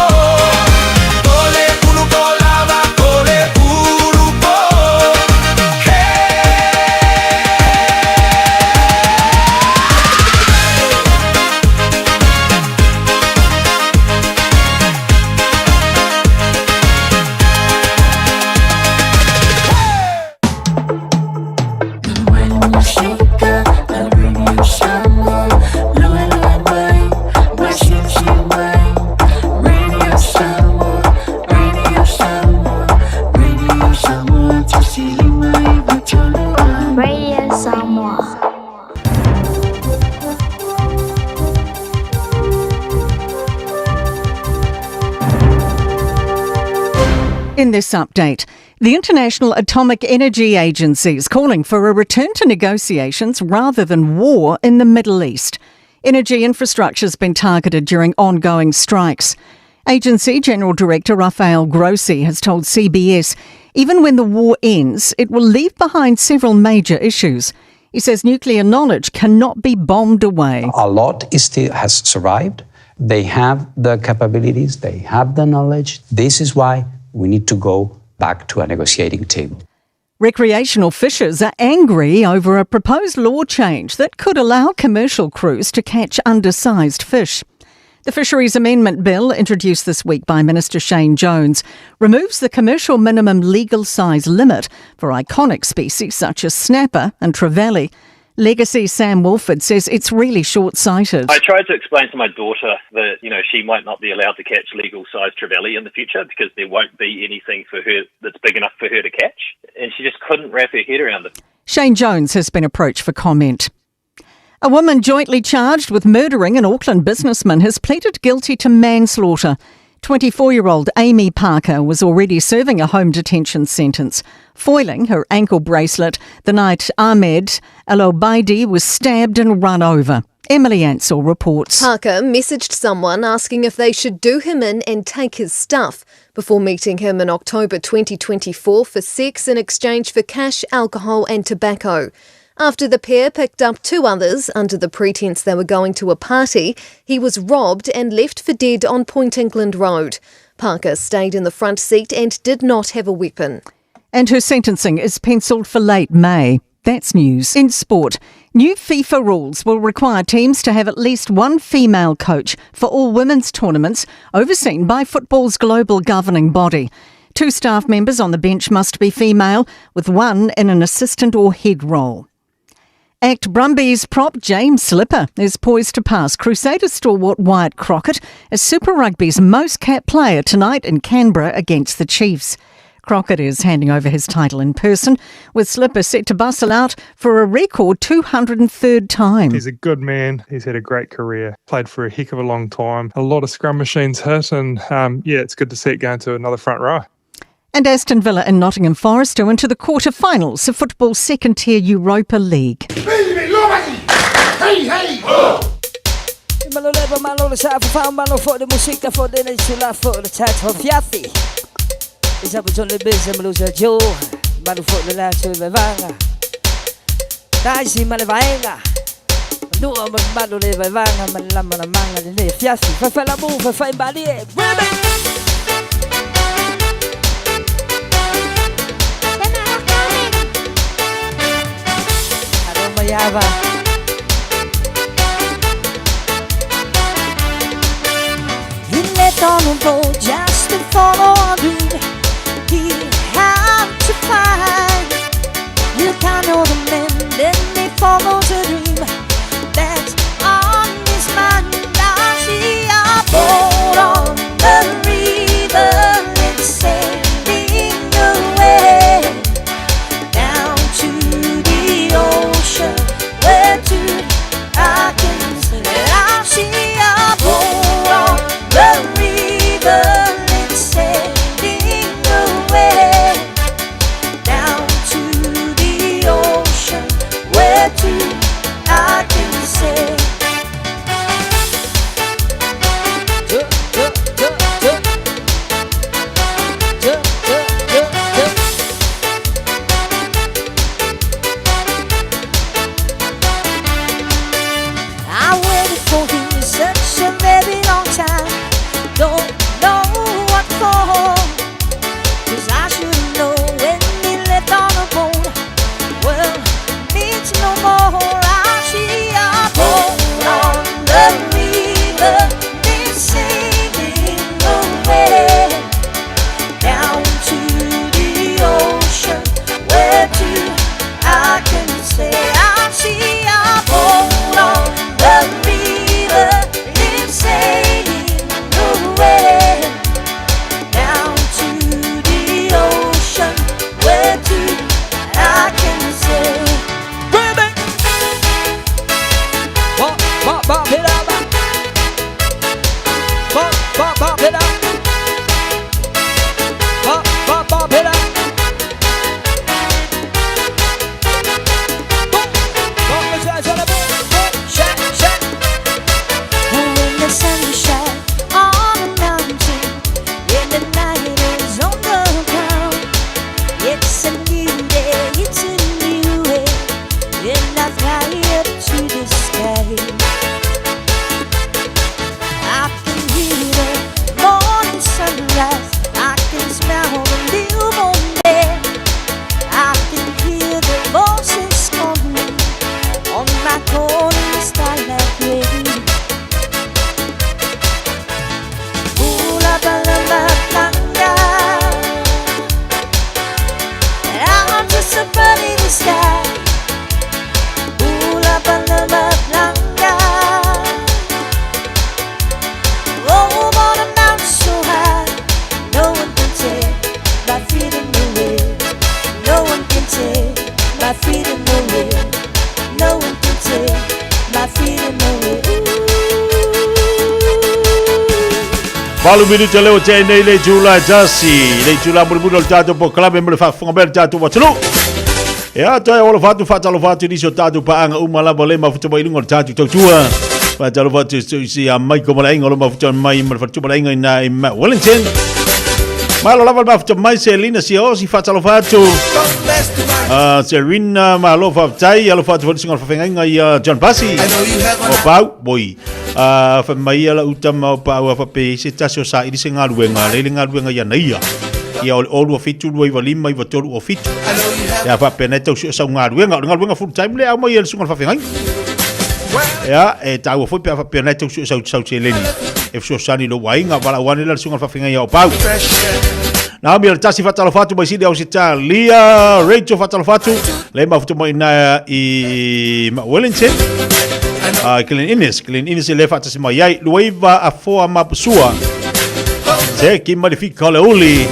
Kole ulu po lava Kole ulu po Radio Samoa. In this update, the International Atomic Energy Agency is calling for a return to negotiations rather than war in the Middle East. Energy infrastructure has been targeted during ongoing strikes. Agency General Director Rafael Grossi has told CBS even when the war ends, it will leave behind several major issues. He says nuclear knowledge cannot be bombed away. A lot is still has survived. They have the capabilities, they have the knowledge. This is why we need to go back to a negotiating table. Recreational fishers are angry over a proposed law change that could allow commercial crews to catch undersized fish. The Fisheries Amendment Bill, introduced this week by Minister Shane Jones, removes the commercial minimum legal size limit for iconic species such as snapper and trevally. Legacy Sam Wolford says it's really short sighted. I tried to explain to my daughter that, you know, she might not be allowed to catch legal size trevally in the future because there won't be anything for her that's big enough for her to catch. And she just couldn't wrap her head around it. Shane Jones has been approached for comment. A woman jointly charged with murdering an Auckland businessman has pleaded guilty to manslaughter. 24 year old Amy Parker was already serving a home detention sentence, foiling her ankle bracelet the night Ahmed Al Obaidi was stabbed and run over. Emily Ansell reports. Parker messaged someone asking if they should do him in and take his stuff before meeting him in October 2024 for sex in exchange for cash, alcohol, and tobacco. After the pair picked up two others under the pretense they were going to a party, he was robbed and left for dead on Point England Road. Parker stayed in the front seat and did not have a weapon. And her sentencing is penciled for late May. That's news. In sport, new FIFA rules will require teams to have at least one female coach for all women's tournaments overseen by football's global governing body. Two staff members on the bench must be female, with one in an assistant or head role. Act Brumbies prop James Slipper is poised to pass Crusaders stalwart Wyatt Crockett as Super Rugby's most capped player tonight in Canberra against the Chiefs. Crockett is handing over his title in person, with Slipper set to bustle out for a record 203rd time. He's a good man. He's had a great career, played for a heck of a long time. A lot of scrum machines hit, and um, yeah, it's good to see it going to another front row. And Aston Villa and Nottingham Forest are into the quarter-finals of football's second-tier Europa League. Hey, hey! Just to follow a dream he had to find. You can know the man, then he follows a dream that's on his mind. I see a boat on the river, it's sailing away down to the ocean where two I can see. I see a boat on the river, it's sailing it up. Pop, pop, pop it up. Boom, boom, boom, boom, shake, shake. When the sun shines on the mountain and the night is on the ground, it's a new day, it's a new way, and I fly up to the sky. I can hear the morning sunrise, I can smell the newborn air, I can hear the voices calling on my corner starlight way. Ula balala blanga. I'm just a bird in the sky. Ula balala blanga. Oh, on a mountain so high, no one can take my freedom away. No one can take my freedom away. No one can take my freedom away. Valu minute leo te nei le itula e tasi. Le itula mulimuli o le tatou polokalame mo le faafofoga mai a le tatou atunuu. Ia toe alofa atu faatalofa atu i nisi o tatou paaga uma lava le mafuta mai i luga o le tatou tautua. Faatalofa atu i si a Michael ma le aiga o lo mafuta mai ma le faletua ma le aiga i na i Wellington. Malo lava le mafuta mai Selina Siaosi faatalofa atu. Serena malo faafetai alofa atu foi le susuga o le faafeagaiga ia John Pasi. O Pau, boi. Fai mai ia lau tama o Pau a faapea i se tasi o saili se galuega, lea le galuega ia naia. Ia o le 027 295 9307. Ia faapea nei tau sue sau galuega. O le galuega full time le au mai e le susuga o le faafeagaiga. Ia, e taua foi pe a faapea nei tau sue sau sau seleni. E fesoasoani i lou aiga, valaau ane la le susuga o le faafeagaiga o Pau. Naomi o le tasi faatalofa atu mai Sydney Ausitalia, Rachel faatalofa atu, le mafuta mai ina i Wellington. Glenn Innes, Glenn Innes le faatasi mai ai, Luaiva Afoa Mapusua. Se ki mai le fika o le uli.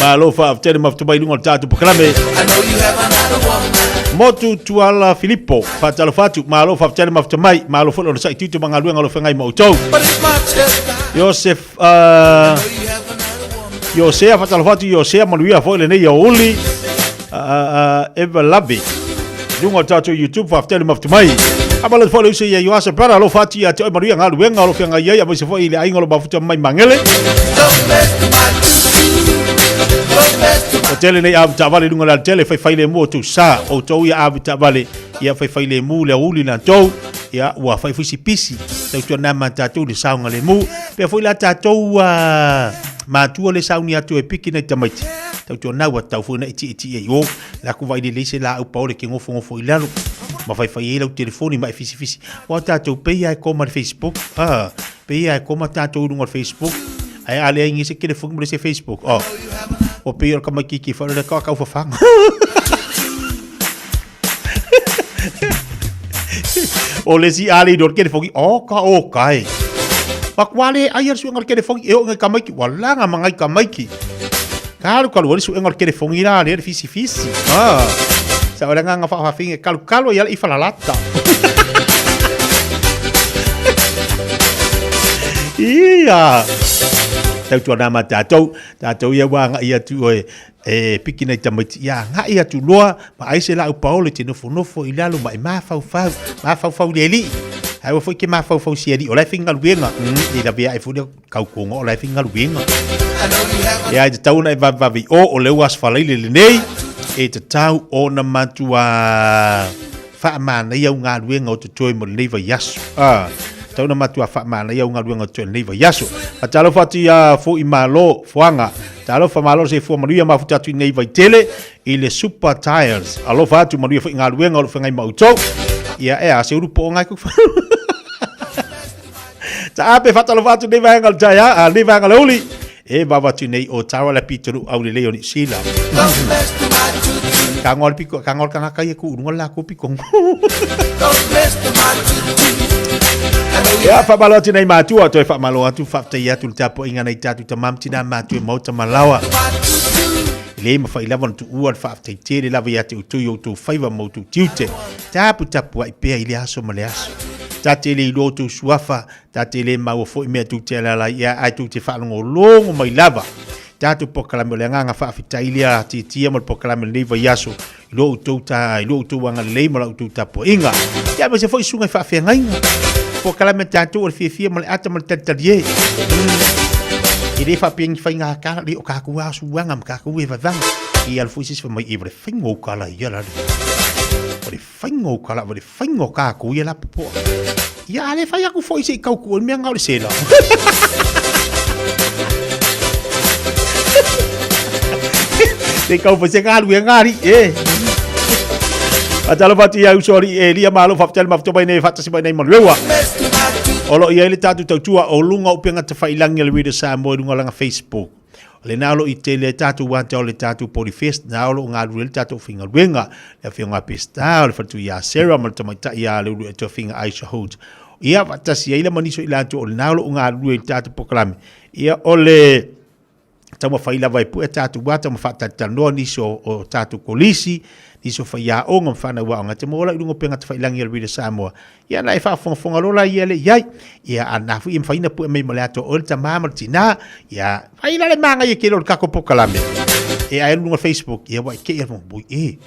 Malo faafetai le mafuta mai i luga o le tatou polokalame. Motu Tuala Filipo, faatalofa atu, malo faafetai le mafuta mai, malo foi le onosai tutu ma galuega o lo feagai ma outou. Joseph Iosea, faatalofa atu Iosea, manuia foi lenei aoauli. Eva Lave, luga o le tatou YouTube, faafetai le mafuta mai. Amalo foi le uso ia Ioasa Brother, alofa atu ia te oe manuia galuega o lo feagai ai, aemaise foi i le aiga o lo mafuta mai Magele. O tele nei ave taavale i luga o le alatele, faifai lemu o outou sa, outou ia ave taavale, ia faifai lemu le aoauli latou, ia ua fai foi si pisi, tautuana ma tatou le saogalemu. Pea foi la tatou matua le sauni atu e piki nai tamaiti. Tautuana ua tau foi na i tii ai o, la ku vai lelei se laau paole ke ngofongofo i lalo. Ma faifai ai lau telefoni ma e fisifisi. Ua tatou pei ai koma le Facebook. Ah, pei ai koma tatou i luga o le Facebook. Ae a leai nge se telefoni mo le se Facebook. Oh. Ua pei o le kamaikiki fa le ka kau fafanga. O le si ali do ke fogi o ka o kai. Pa kwale ai ar suenga ke fogi e o ngai kamaiki wala nga mangai kamaiki. Kalu kalu wali suenga ke fogi la le fisi fisi. Ah. Sa ora nga fa fa finge kalu kalu ia i falalata. Ia. Tau tua nama tātou, tātou ia wā nga ia tu oe, E piki nei tamaiti ia agai atu loa ma ai se laau paolo e te nofonofo i lalo ma e mafaufau, mafaufau i le alii. Ae aua foi ke mafaufau si alii o la e faigaluega. Mm, e lavea ai foi lea kaukonga o la e faigaluega. Ia e tatau ona e vavevave i o, o lea ua aso falaile lenei, e tatau ona matua faamanaia au galuega o totoe mo lenei vaiaso. Ah, tatau ona matua faamanaia au galuega o totoe lenei vaiaso. Faatalofa atu ia Fo'i Malo Foaga. Talofa malo le soifua manuia mafuta atu i nei vaitele i le Super Tires. Alofa atu manuia foi galuega o lo feagai ma outou. Ia e a se ulu po ngai ku. Ta ape faatalofa atu nei vaega o le taea, a nei vaega o le uli. E vava atu nei o Tara le pitolu au lelei o Niu Sila. Ka ngoa le piko, ka ngoa le kangaka ia ku ulunga le lako piko. Ia, whamalo atu nei mātua, toe whamalo atu, whafetai atu le tapuaiga nei tātou tamam tina mātua e maota malawa. Le mawhai lava na tuua le whafetai tele lava ia te outou i outou faiva ma outou tiute. Tapu tapu ai pea i le aso ma le aso. Ta te le iloa outou suafa, ta te le maua foi mea tou te alaala ai, ia, ae tou te faalogologo mai lava. Tatou polokalame o le agaga faafetai lea tietia ma le polokalame o lenei vaiaso i lo outou ta i lo outou agalelei ma la outou tapuaiga. Ia aemaise foi susuga i faafeagaiga. Polokalame a tatou o le fiafia ma le ata ma le talitalie. E le faapea ni faiga kala le o kakou a suaga ma kakou e vavaga. I alu foi se isi fai mai e le faiga o kala ia la. O le faiga o kala o le faiga o kakou ia la popoa. Ia a le fai aku foi se i kau ku o le mea nga o le sela. Se kau foi se galu e ngari e. Atalo fatu ia uso ali e lia malo faafetai le mafuta mai nei faatasi mai nei manueua. O lo o i ai le tatou tautua o luga o upega tafailangi a le Radio Samoa i luga o lana Facebook. O lena o lo o i tele ai tatou ata o le tatou Poli Fest, na o lo o galulue ai le tatou aufaigaluega, le afioga a Peseta, o le faletua ia Sarah ma le tamaitai ia Leuluaetofiga Aisha Holt. Ia, faatasi ai la ma nisi o i latou o lena o lo o galulue i le tatou polokalame. Ia, o le taumafai lava e pue tatou ata ma faatalatalanoa nisi o, o tatou kolisi, nisi o faiaoga ma fanau aoga. E te maua la i luga o upega tafailangi a le Radio Samoa. Ia na e faafogafoga loa la ia le i ai. Ia a na foi e mafai ona pue mai ma le atoa oe le tamā ma le tinā. Ia fai la le manaia tele o le tatou polokalame. E ae luga o le Facebook, ia ua e te i bui e.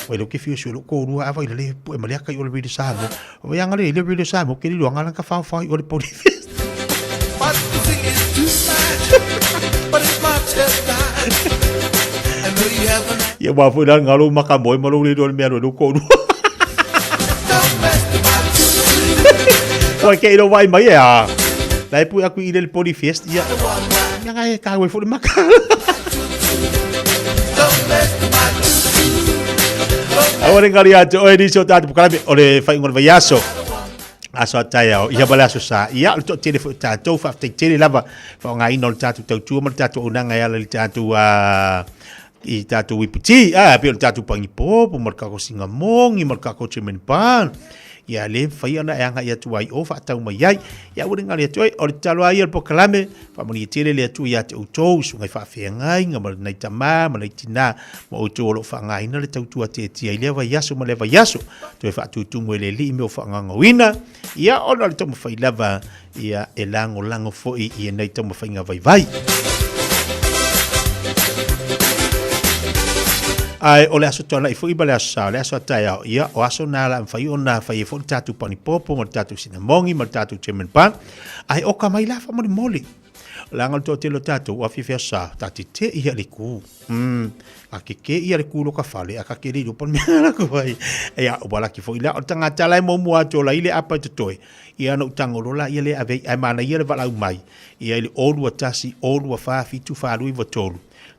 Ua le ke fia sui lo kōrua a vai le pue ma le aka i o le Radio Samoa. O vai anga le le Radio Samoa ke lilo anga ka whao whao i o le poli. But the thing is tonight, but it's my tonight. I know you have an Ia wā foi la ngalo maka moe ma lo le lo le mea lo lo kōrua. Ua ke ilo vai mai e a. La e pui aku i le poli fest ia. Ia ngai e kawe fo le maka. Aua le ngali atu oe nisi o tātou pokalame o le whainga o le vaiaso. Aso a taeao, ia ma le aso sa. Ia, o le toatele foi o tātou, faafetai tele lava, faaaogaina o le tātou tautua ma le tātou auaunaga e ala i le tātou i tātou iputi, a, pei o le tātou pangipopo ma le kako sinamogi ma le kako German barn. Ia le mafai ona e agai atu ai o faatau mai ai. Ia aua ne gali atu ai, o le tatalo lava ia o le polokalame, faamanuia tele le Atua ia te outou, susuga i faafeagaiga ma lenei tama ma lenei tina ma outou o lo o faaaogaina le tautua tiatia i lea vaiaso ma lea vaiaso. Toe faatutumu e le Alii mea o faagaogauina, ia ona o le taumafai lava Ia e lagolago foi i enei taumafaiga vaivai. Ae o le aso tuanai foi ma le aso sa, o le aso a taeao, ia o aso na la mafai ona fai ai foi le tatou panipopo ma le tatou sinamogi ma le tatou German bun. Ae oka mai la faamolemole. Leaga o le toatele o tatou, ua afiafi aso sa, ta te te ia le ku. A ke ke ia le ku lo ka fale, a ka ke le iloa pa le mea la ku ai. Ia, ua laki foi la, o le tagata la e muamua atu o la i le apa i totoe. Ia ona ou tago loa laia lea e ave ai, ae manaia le valaau mai ia i le 0 2 1 0 2 4 7 4 2 9 3.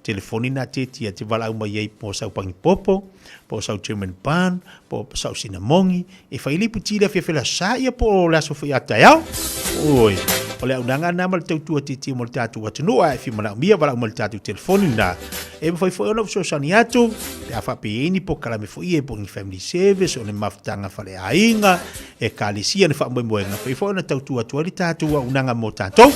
Telefoni na tietia e te valaau mai ai po o sau pangipopo, po o sau German bun, po o sau sinamogi, e fai le iputi i le afiafi o le aso sa ia po o le aso foi a taeao. Oi, o le auaunaga lena ma le tautua tietia mo le tatou atunuu, ae fia manaomia valaau mai i le tatou telefoni lena. E mafai foi ona ou fesoasoani atu pe a faapea e i ai ni polokalame foi ia po o ni family service o ni mafutaga faleaiga, Ekalesia le faamoemoega pei foi ona tautua atu ai le tatou auaunaga mo tatou.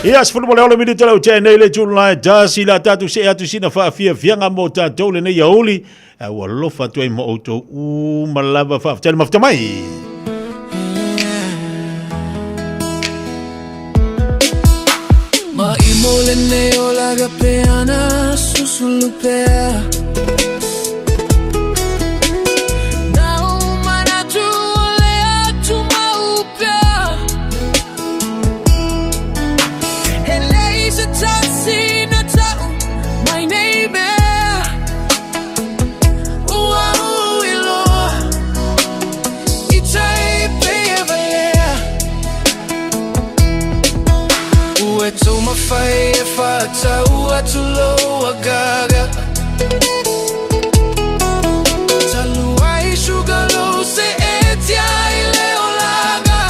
Ia, 16 minute lau tea nei le July tasi la tatou see atu sina faafiafiaga mo tatou lenei aouli. Ua alofa atu ai ma outou uma lava faafetai le mafuta mai. Ma i mo lenei olaga peana susulu pea. Na o manatu o le atu mau pea. E leai se tasi na tau mai nei mea. Ua ui loa i tai pei e valea. Ua taumafai e faatau atu lou agaga. Talu ai sugar lou seetia i le olaga.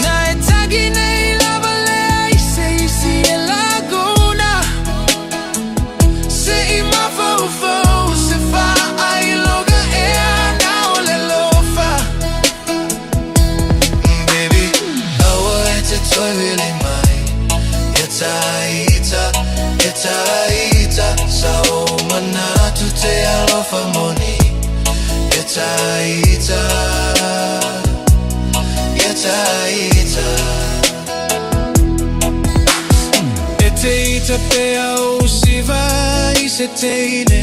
Na e tagi nei lava lea i se isi e lagona. Se i mafaufau se faailoga ea na o le lofa. Baby, aua e te toe vili mai ia tai ita. taita, ia taita. E te ita pea o siva i se teine.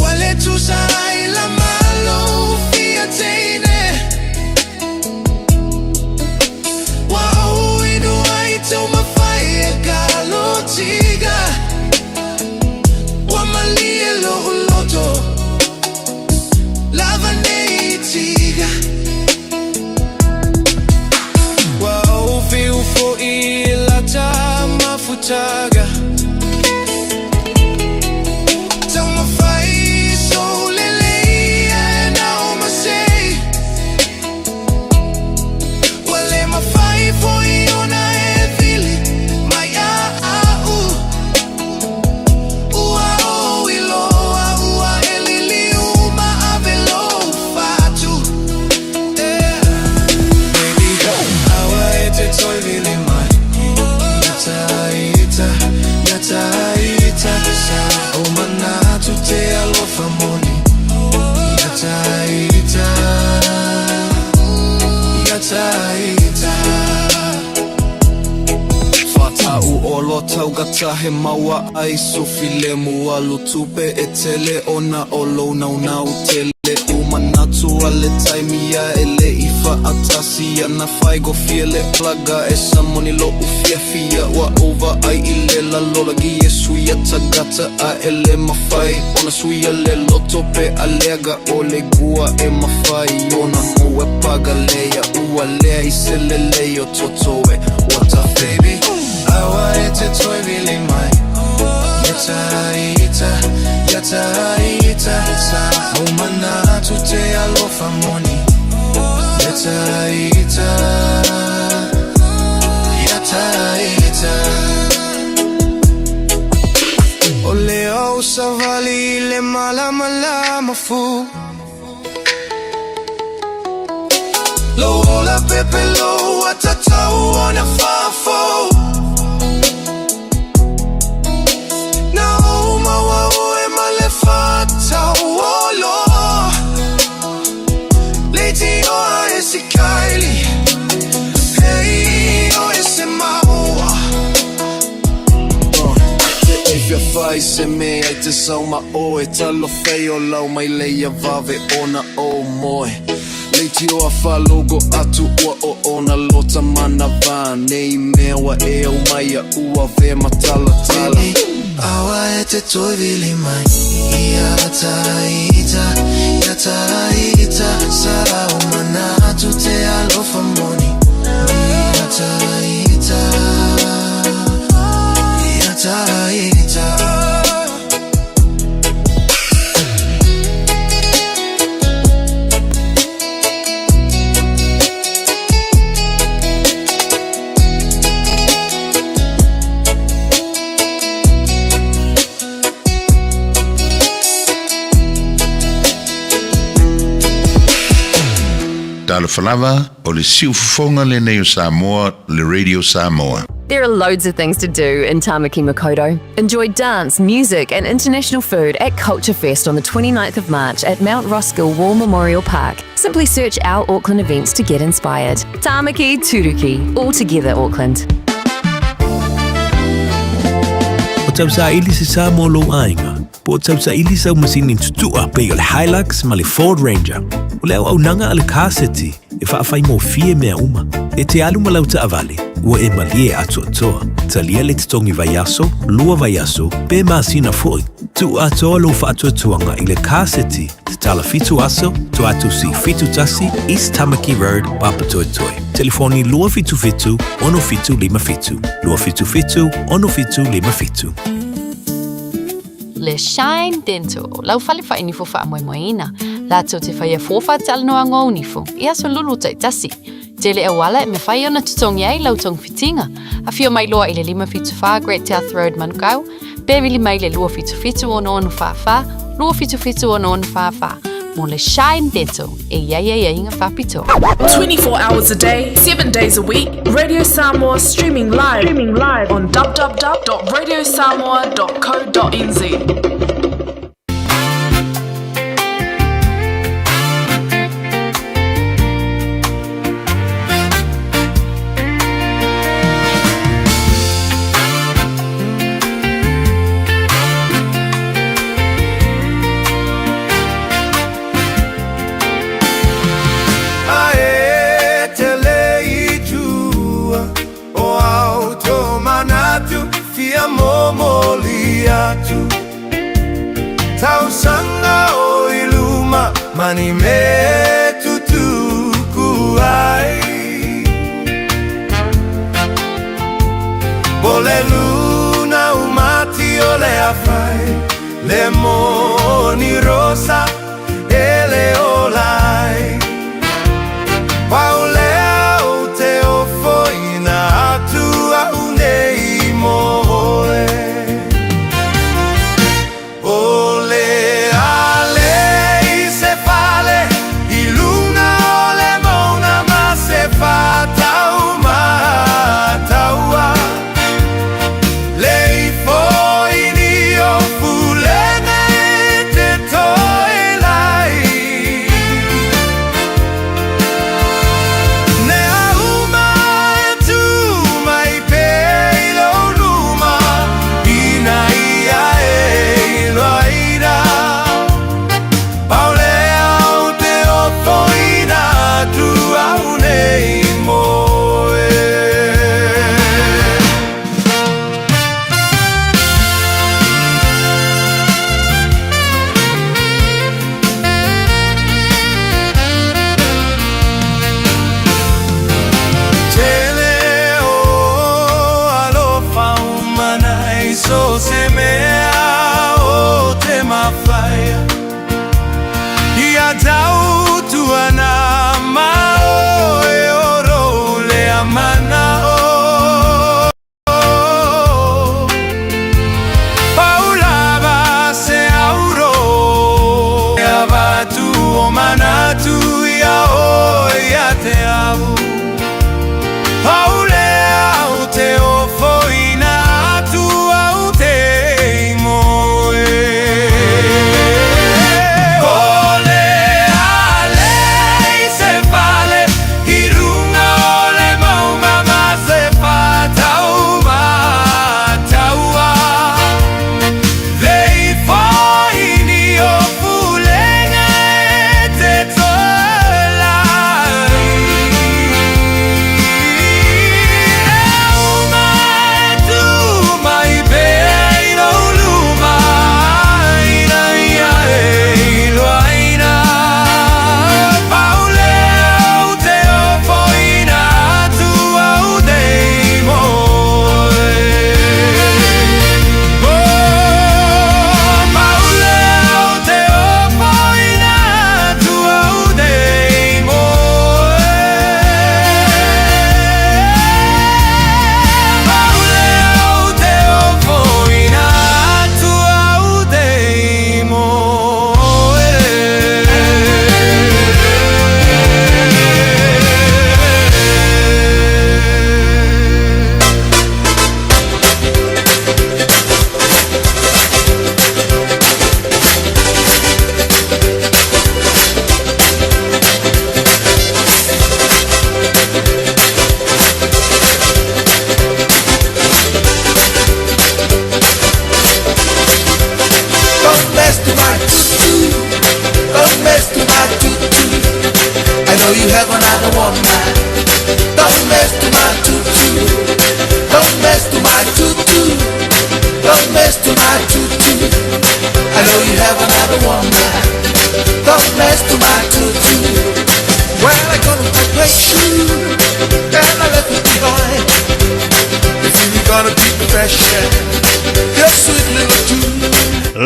Wale tusa ai la malo fia teine. Wa o inu ai tau mawhai e ka lo tiga. Wa malie lo loto. Lava nei tiga. Wa o whiu fo i lata mafutaga. Tau mawhai so lele e na o masei. Wa le mawhai fo i ona e vili mai a a u. Ua o i loa ua e lili uma ave lo fatu. Yeah. Baby, awa e te toi vili mai. Ia taita, ia taita. Sa o manatu te alofa moni. Ia taita, ia taita. Whatau o lo taugata he maua ai Sufi le mu alu tupe e tele ona o lo nau nau tele U manatu a le taimia e le i whaatasi Ana whai go fia le plaga e samoni lo u fia fia Wa ova ai i le la lola gi e suia tagata a e le mawhai Ona suia le loto pe a leaga o le gua e mawhai Ona mo e paga lea ua lea i se le leo toto e What a baby, awa e te toi vili mai. Ia taita, ia taita. Sa o manatu te alofa moni. Ia taita, ia taita. O le au savali le malama lama fu. Lo ola pepe lo atatau ona fafo. Na o maua o e male whatau o lo. Leiti oa e si kaili. Hei o e se maua. Te e fia whai se me ai te sauma o e talo whei o lau mai leia vave ona o moe. Leiti o a whalogo atu ua o ona lota mana vā Nei mea wa e au mai a ua ve matala tala. Awa e te toi vili mai. Ia taita, ia taita. Sa o manatu te alofa moni. Ia taita, ia taita. Talofa lava, o le siufofoga lenei o Samoa, le Radio Samoa. There are loads of things to do in Tamaki Makaurau. Enjoy dance, music, and international food at Culture Fest on the 29th of March at Mount Roskill War Memorial Park. Simply search our Auckland events to get inspired. Tamaki Turuki, all together Auckland. O tausaili se sa mo lou aiga, po o tausaili sau masini tutua pei o le Hilux ma le Ford Ranger. O le auaunaga a le Car City e faafaigofie mea uma. E te alu ma lau taavale, ua e malie atoatoa. Talia le totogi vaiaso, lua vaiaso, pe masina foi. Tuu atoa lou faatuatuaga i le Car City, tatala 7 aso, Toatusi 71, East Tamaki Road, Papatoetoe. Telefoni 277 6757. 277 6757. Le Shine Dental, lau fale whainifo whaamoemoeina. Lātou te whaia fōwha talanoa ngō nifo, i aso lulu taitasi. Tele auala e me whai ona tutongi ai lau tong fitinga. A whio mai loa i le 574 Great South Road Manukau, pe vili mai le 277 ono ono whawha, 277 ono ono whawha. Mo le Shine Dental, e ia ia ia inga whapito. 24 hours a day, 7 days a week, Radio Samoa streaming live, on www.radiosamoa.co.nz. A ni me tutuku ai Po le luna umati o le afai Le moni rosa e le olai Pau lea o te ofoina atu au nei mo oe O le ale i se fale i luna o le mauna ma se fatau mataua Le ifo i ni o fulene te toe lai Mea uma e tū mai pea i lou luma Ina ia e iloaina Pau lea o te ofoina atu au nei mo oe. Tele o alofa umana i so se mea o te mawhaia Ia tautu ana ma oe o rou lea mana o. Pau lava se auro e avatu o manatu ia oe ia te au. Pau lea o te ofoina atu au te moe. Ko le ale i se fale i runga o le maunga ma se whatau mataua Le ifoini o Pulenga e te toelai E uma e tu mai pea i lou luma Ina ia e iloaina Pau lea o te ofoina atu au nei moe Oh, pau lea o te ofoina atu au nei moe Pau lea o te ofoina atu au nei moe. Don't mess to my tutu. Don't mess to my tutu. I know you have another woman. Don't mess to my tutu. Don't mess to my tutu. Don't mess to my tutu. I know you have another woman. Don't mess to my tutu. Well, I got my great shoe and I left it behind. If you gonna be fresh, your sweet little tune.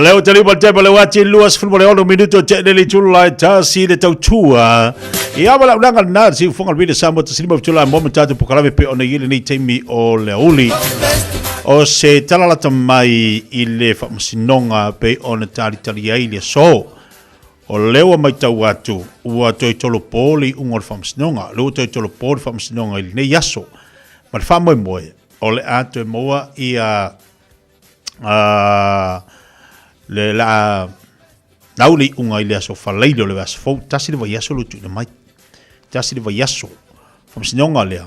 Leo te lima te le wati lua sefulu ma le ono minuto te le tula e tasi le tautua. Ia ma lau nanga na si ufonga le sa mo te silima tula mo me tatu pokalame pe ona i lenei taimi o le uli. O se talalata mai i le faamasinoga pei ona talitali ai le aso. O lea ua matau atu, ua toe tolopo le iuga o le faamasinoga, o lea ua toe tolopo le faamasinoga i lenei aso. Ma le faamoemoe, o le a toe maua ia uh, le la nau le iuga i le aso Falaile o le vaiaso fou, tasi le vaiaso lo tuuina mai. Tasi le vaiaso. Faamasinoga lea,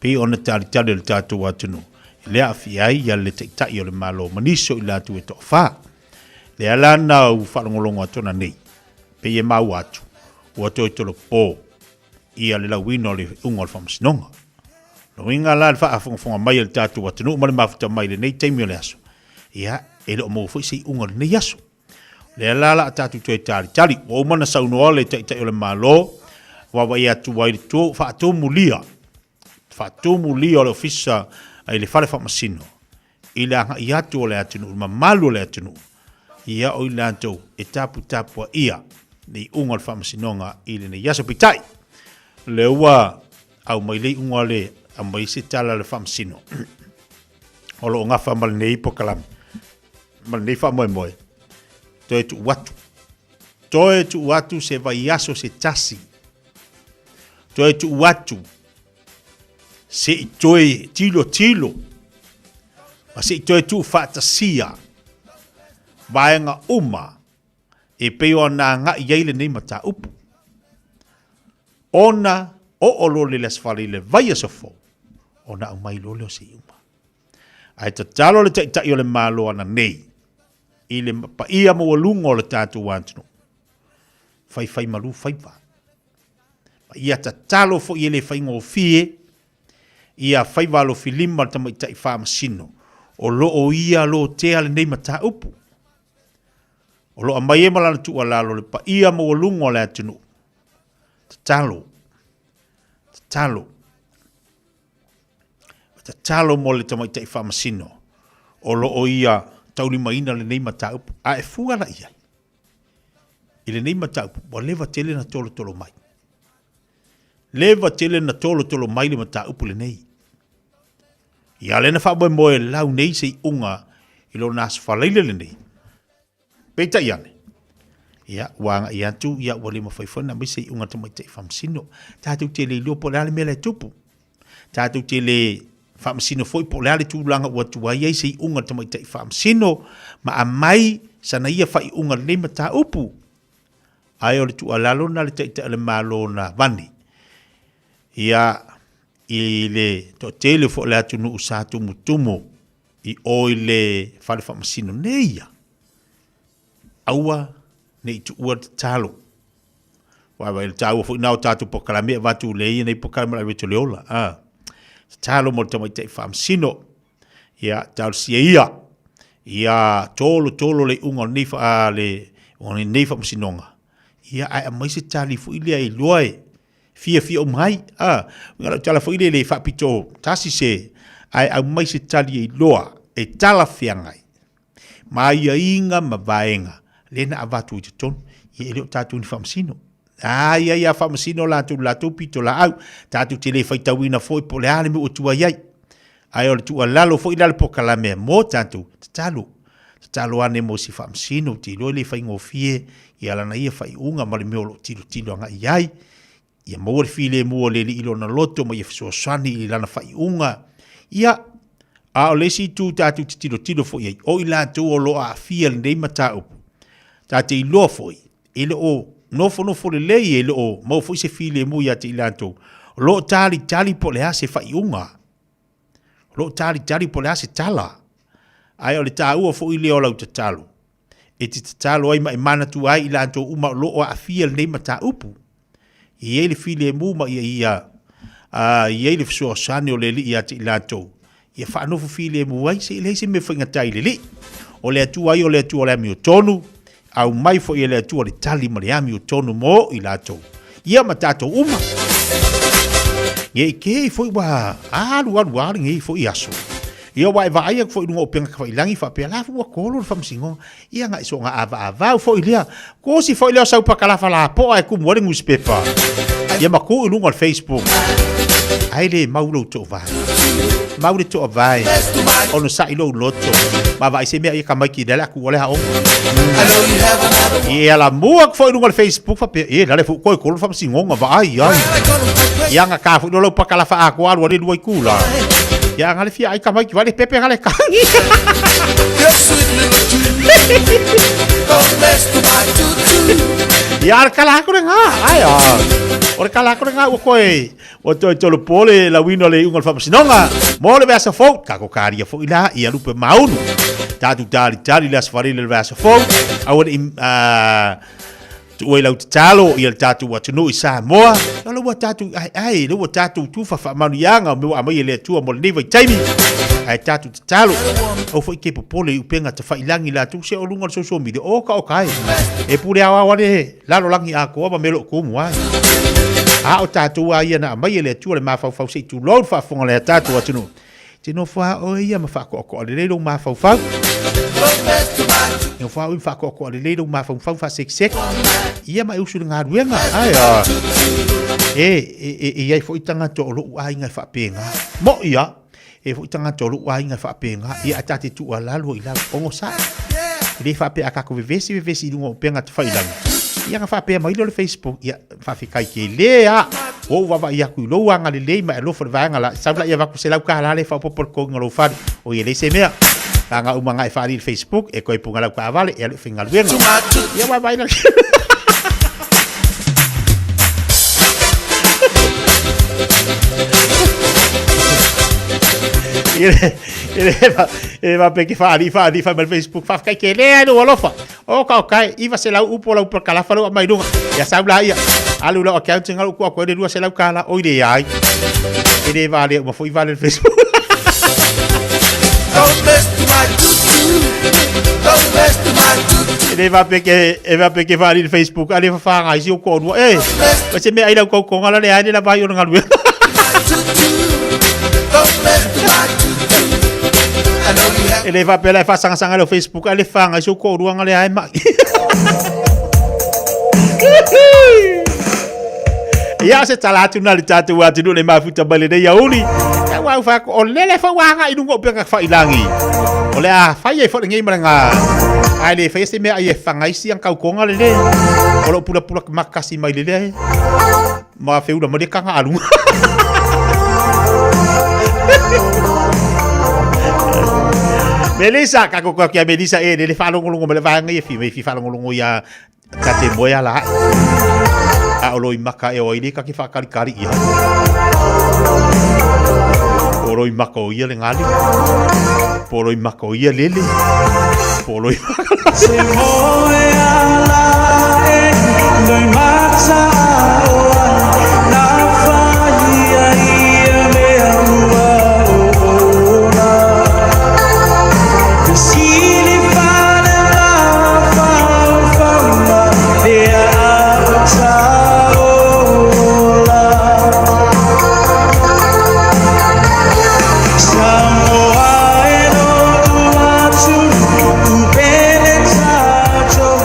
pei ona talitali o le tatou atunuu, e le aafia ai ia le Taitai o le Malo ma nisi o i latou e toafa. Lea la na ou faalogologo atu ananei, pei e maua atu, ua toe tolopo ia le lauina o le iuga o le faamasinoga. O lona uiga la le faafogafoga mai a le tatou atunuu ma le mafuta mai i lenei taimi o le aso, ia, e le o maua foi se iuga o lenei aso. Lea la la tatou toe talitali. Ua uma ona saunoa le Taitai o le Malo, vaavaai atu ai le tu, faatumulia, faatumulia o le Ofisa i le Fale Faamasino i le agai atu o le atunuu, le mamalu o le atunuu, ia o i latou e taputapuaia le iuga o le faamasinoga i lenei aso. Peitai, o lea ua aumai le iuga o le, aumai se tala a le Faamasino o lo o gafa ma lenei polokalame, ma lenei faamoemoe, toe tuu atu. Toe tuu atu se vaiaso se tasi. Toe tuu atu se i toe tilotilo ma se i toe tuufaatasia vaega uma e pei ona agai ai lenei mataupu. Ona oo loa le Aso Faraile i le vaiaso fou, ona aumai loa lea o se iuga. Ae tatalo le Taitai o le Malo ananei i le paia maualuga o le tatou atunuu, faifaimalu faiva. Ma ia tatalo foi e le faigofie ia faiva alofilima le tamaitai faamasino o lo o ia lotea lenei mataupu. O lo o aumai ai ma lana tuualalo le paia maualuga o le atunuu. Tatalo, tatalo, tatalo mo le tamaitai faamasino o lo o ia taulimaina lenei mataupu. A e fua la i ai i lenei mataupu, ua leva tele na tolotolo mai. Leva tele na tolotolo mai le mataupu lenei. Ia lea na faamoemoe lau nei se iuga i lona Aso Faraile lenei. Peitai ane, ia, ua agai atu, ia, ua le mafai foi ona aumai se iuga a le tamaitai faamasino. Tatou te le iloa po o le a le mea la e tupu. Tatou te le faamasino foi po o le a le tulaga ua tuai ai se iuga a le tamaitai faamasino ma aumai sana ia faaiuga i lenei mataupu. Ae o le tuualalo lena a le Taitai o le Malo na avane, ia, i le toatele foi o le atunuu sa tumutumu i o i le fale faamasino nei ia, aua ne i tuua le tatalo. Vaavaai, le taua foi na o tatou polokalame e avatu le ia nei polokalame o le Aveto le Ola. A. Tatalo mo le tamaitai faamasino. Ia, talosia ia. Ia tolotolo le iuga o lenei, fa, le, o lenei faamasinoga. Ia, ae aumai se tali foi lea e iloa e fiafia uma ai. A, uiga lau tala foi lea e le faapito tasi se, ae aumai se tali e iloa e talafeagai ma aiaiga ma vaega lea na avatu i totonu. Ia e le o tatou ni faamasino. Ai ai a faamasino latou latou pitolaau. Tatou te le faitauina foi po o le a le mea ua tuai ai. Ae o le tuualalo foi la le polokalame mo tatou, tatalo. Tatalo ane mo si faamasino, ou te iloa e le faigofie ia lana ia faaiuga ma le mea o lo o tilotilo agai i ai. Ia maua le filemu o le Alii i lona loto ma ia fesoasoani i lana faaiuga. Ia, a o le isi itu tatou te tilotilo foi i ai, o i latou o lo o aafia i lenei mataupu, ta te iloa foi, e le o nofonofo lelei, e le o maua foi se filemu ia te i latou, o lo o talitali po o le a se faaiuga. O lo o talitali po o le a se tala. Ae o le taua foi lea o lau tatalo, e te tatalo ai ma e manatua ai i latou uma o lo o aafia i lenei mataupu. E i ai le filemu ma ia ia i ai le fesoasoani o le Alii ia te i latou, ia faanofo filemu ai, se i leai se mea faigata i le Alii. O le Atua ia o le Atua o le amiotonu, aumai foi e le Atua le tali ma le amiotonu mo i latou, ia ma tatou uma. Nge i kei foi ua alu alu lava lenei foi aso. Ia ua e vaai atu foi i luga o upega tafailangi faapea la ua tolo le faamasinoga. Ia na i soona avaavau foi lea. Kosi foi lea o sau pakalafa lapoa e tumu ai le newspaper. Ia ma tuu i luga o le Facebook. Ai le mau lou toavae. Mau le toavae. Ono sa'i lou loto. Ma vaai se mea ia tamaiti lea le a tuua le aoga. Ia la mua atu foi i luga o le Facebook faapea, e la le foi toe tolo le faamasinoga, vaai ai. Ia na ta foi lea o lau pakalafa atoa alu ai le lua itula. Ia na le fia ai tamaiti, vaai le pepe na le tagi. Ia, o le tala atu lena, ai a. O le tala atu lena ua toe, ua toe tolopo le lauina o le iuga o le faamasinoga mo le vaiaso fou. Tatou talia foi la ia lupe maunu. Tatou talitali le Aso Faraile o le vaiaso fou. Aua ne i tuua i lau tatalo ia le tatou atunuu i Samoa. O lea ua tatou aeae, lea ua tatou tufa faamanuiaga o mea ua aumai e le Atua mo lenei vaitaimi. Ae tatou tatalo, aua foi ke popole i upega tafailagi latou se o luga o le social media, oka oka e. E pule aoao lava le lalolagi atoa ma mea o lo o tumu ai. A o tatou lava ia na aumai e le Atua le mafaufau se i tulou le faafofoga o le tatou atunuu. Te nofo lava oe ia ma faatoatoa lelei lou mafaufau. Nofo lava oe ma faatoatoa lelei lou mafaufau faasekiseki. Ia ma e usu i le galuega. Ae a. E, e, e, e i ai foi tagata o lou aiga e faapena. Mo'i lava. E i ai foi tagata o lou aiga e faapena. Ia, ae ta te tuualalo i lalo. Onosai. E le faapea a tatou vevesi vevesi i luga o upega tafailagi. Ia ona faapea mai lea o le Facebook, ia, Faafetai tele a. Ua ou vaavaai atu i lou agalelei ma e alofa i le vaega la. Sau la ia avatu $100 lea e faaopoopo i le totogiga o lou fale. Oi e leai se mea. Na uma na e faaali i le Facebook, e toe puna lau taavale e alu e faigaluega. Ia vaavaai la. E le faapea ke faaali faaali fai mai le Facebook. Faafetai tele a i lou alofa. Oka oka e, 900 upu o lau kalafa lea ua aumai i luga. Ia sau laia, alu i lau accounting alu tuu atu ai le $200, oi leai. E le valea uma foi vale le Facebook. E le faapea ke, e faapea ke faali i le Facebook, a le fafaga ai si ou toalua. E, o se mea ai lau tautoga la leai le lava ai o le galuega. E le faapea la e faasagasagai lau Facebook, a le faga ai si ou toaluaga lea e mai. Ia se tala atu na le tatou atunuu le mafuta mai lenei aoauli. Ia ua au fai atu, o lele foi ua agai i luga o upega tafailagi. O le a fai ai foi lenei malaga. Ae le faia se mea ai e faga ai si tautoga lelei. O lo o pulapula makasi mai lelei. Ma feula mai le kaga aluga. Melissa, ka koko atu ia Melissa e lele faalogologo mai le vaega ia fi mai fi faalogologo ia ta te moe ala ae. A o loi maka e o ai le ka ke whakalikali ia. Po loi maka o ia le ngali. Po loi maka o ia lele. Po loi maka. Se moe ala e loi mata oa na whaia ia mea ua ola. Te sili whane mawhau ma lea au taola. Samoa e no atu upele tatou.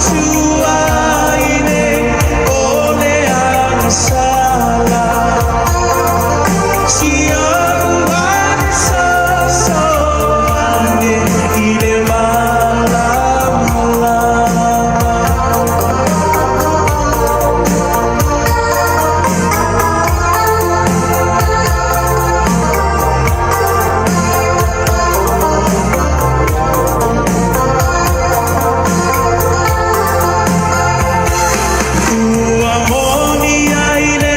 matua i le o le agasala. Si au ane soso ane i le malamalama. Ua moni ai le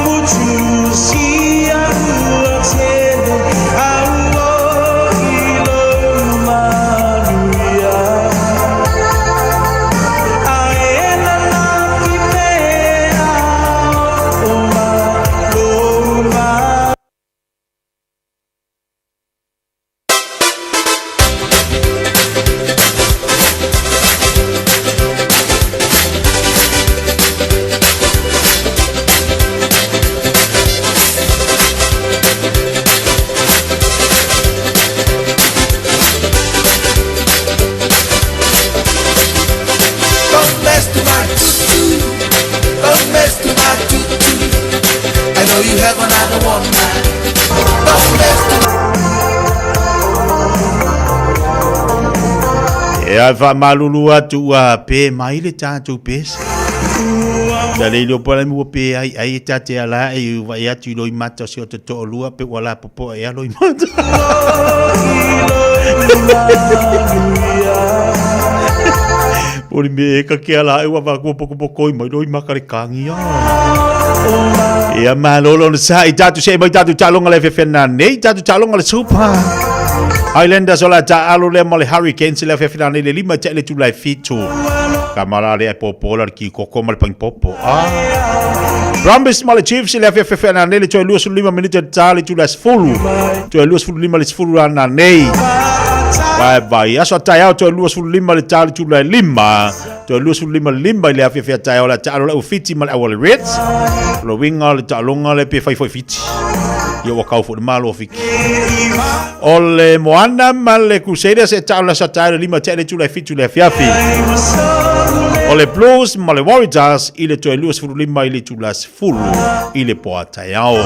upu sia ua tele au o i lou manuia. Ae lalafi pea o ma lou ma. Don't mess to my tutu. Don't mess to my tutu. I know you have another one now. Don't mess to E ai faamalulu atu ua pe mai le tatou pese. Sa le iloa po o le a le mea ua pe ai ai e ta te ala e vaai atu i loimata o si o ta toalua pe ua lapopoa ea loimata. O le mea e ka ke ala e ua vakua pokopoko i mai loimaka le kangi a. Ia malolo na sa i tatou se mai tatou taaloga le FFN nei tatou taaloga le Super Highlanders o la taalo lea ma le Hurricanes le FFN nei le lima te le tula e fitu. Ka mala le popo la ki koko ma le pangi popo. Ah. Brumbies ma le Chiefs le FFN nei le 25 minute ta le tula sefulu. Toe 25 le sefulu la nei. Vai vai aso taeao toe 25 le ta le tula e lima. Toe 25 le lima i le afiafi taeao la taalo le Fiti ma le Awale Reds. Lo winga le taaloga le pe fai foi Fiti. Ia ua kau foi le malo o Fiti. O le Moana ma le Crusaders e taalo sa taalo lima te le tula e fitu le afiafi. O le Blues ma le Warriors i le toe 25 i le tula sefulu i le poa taeao.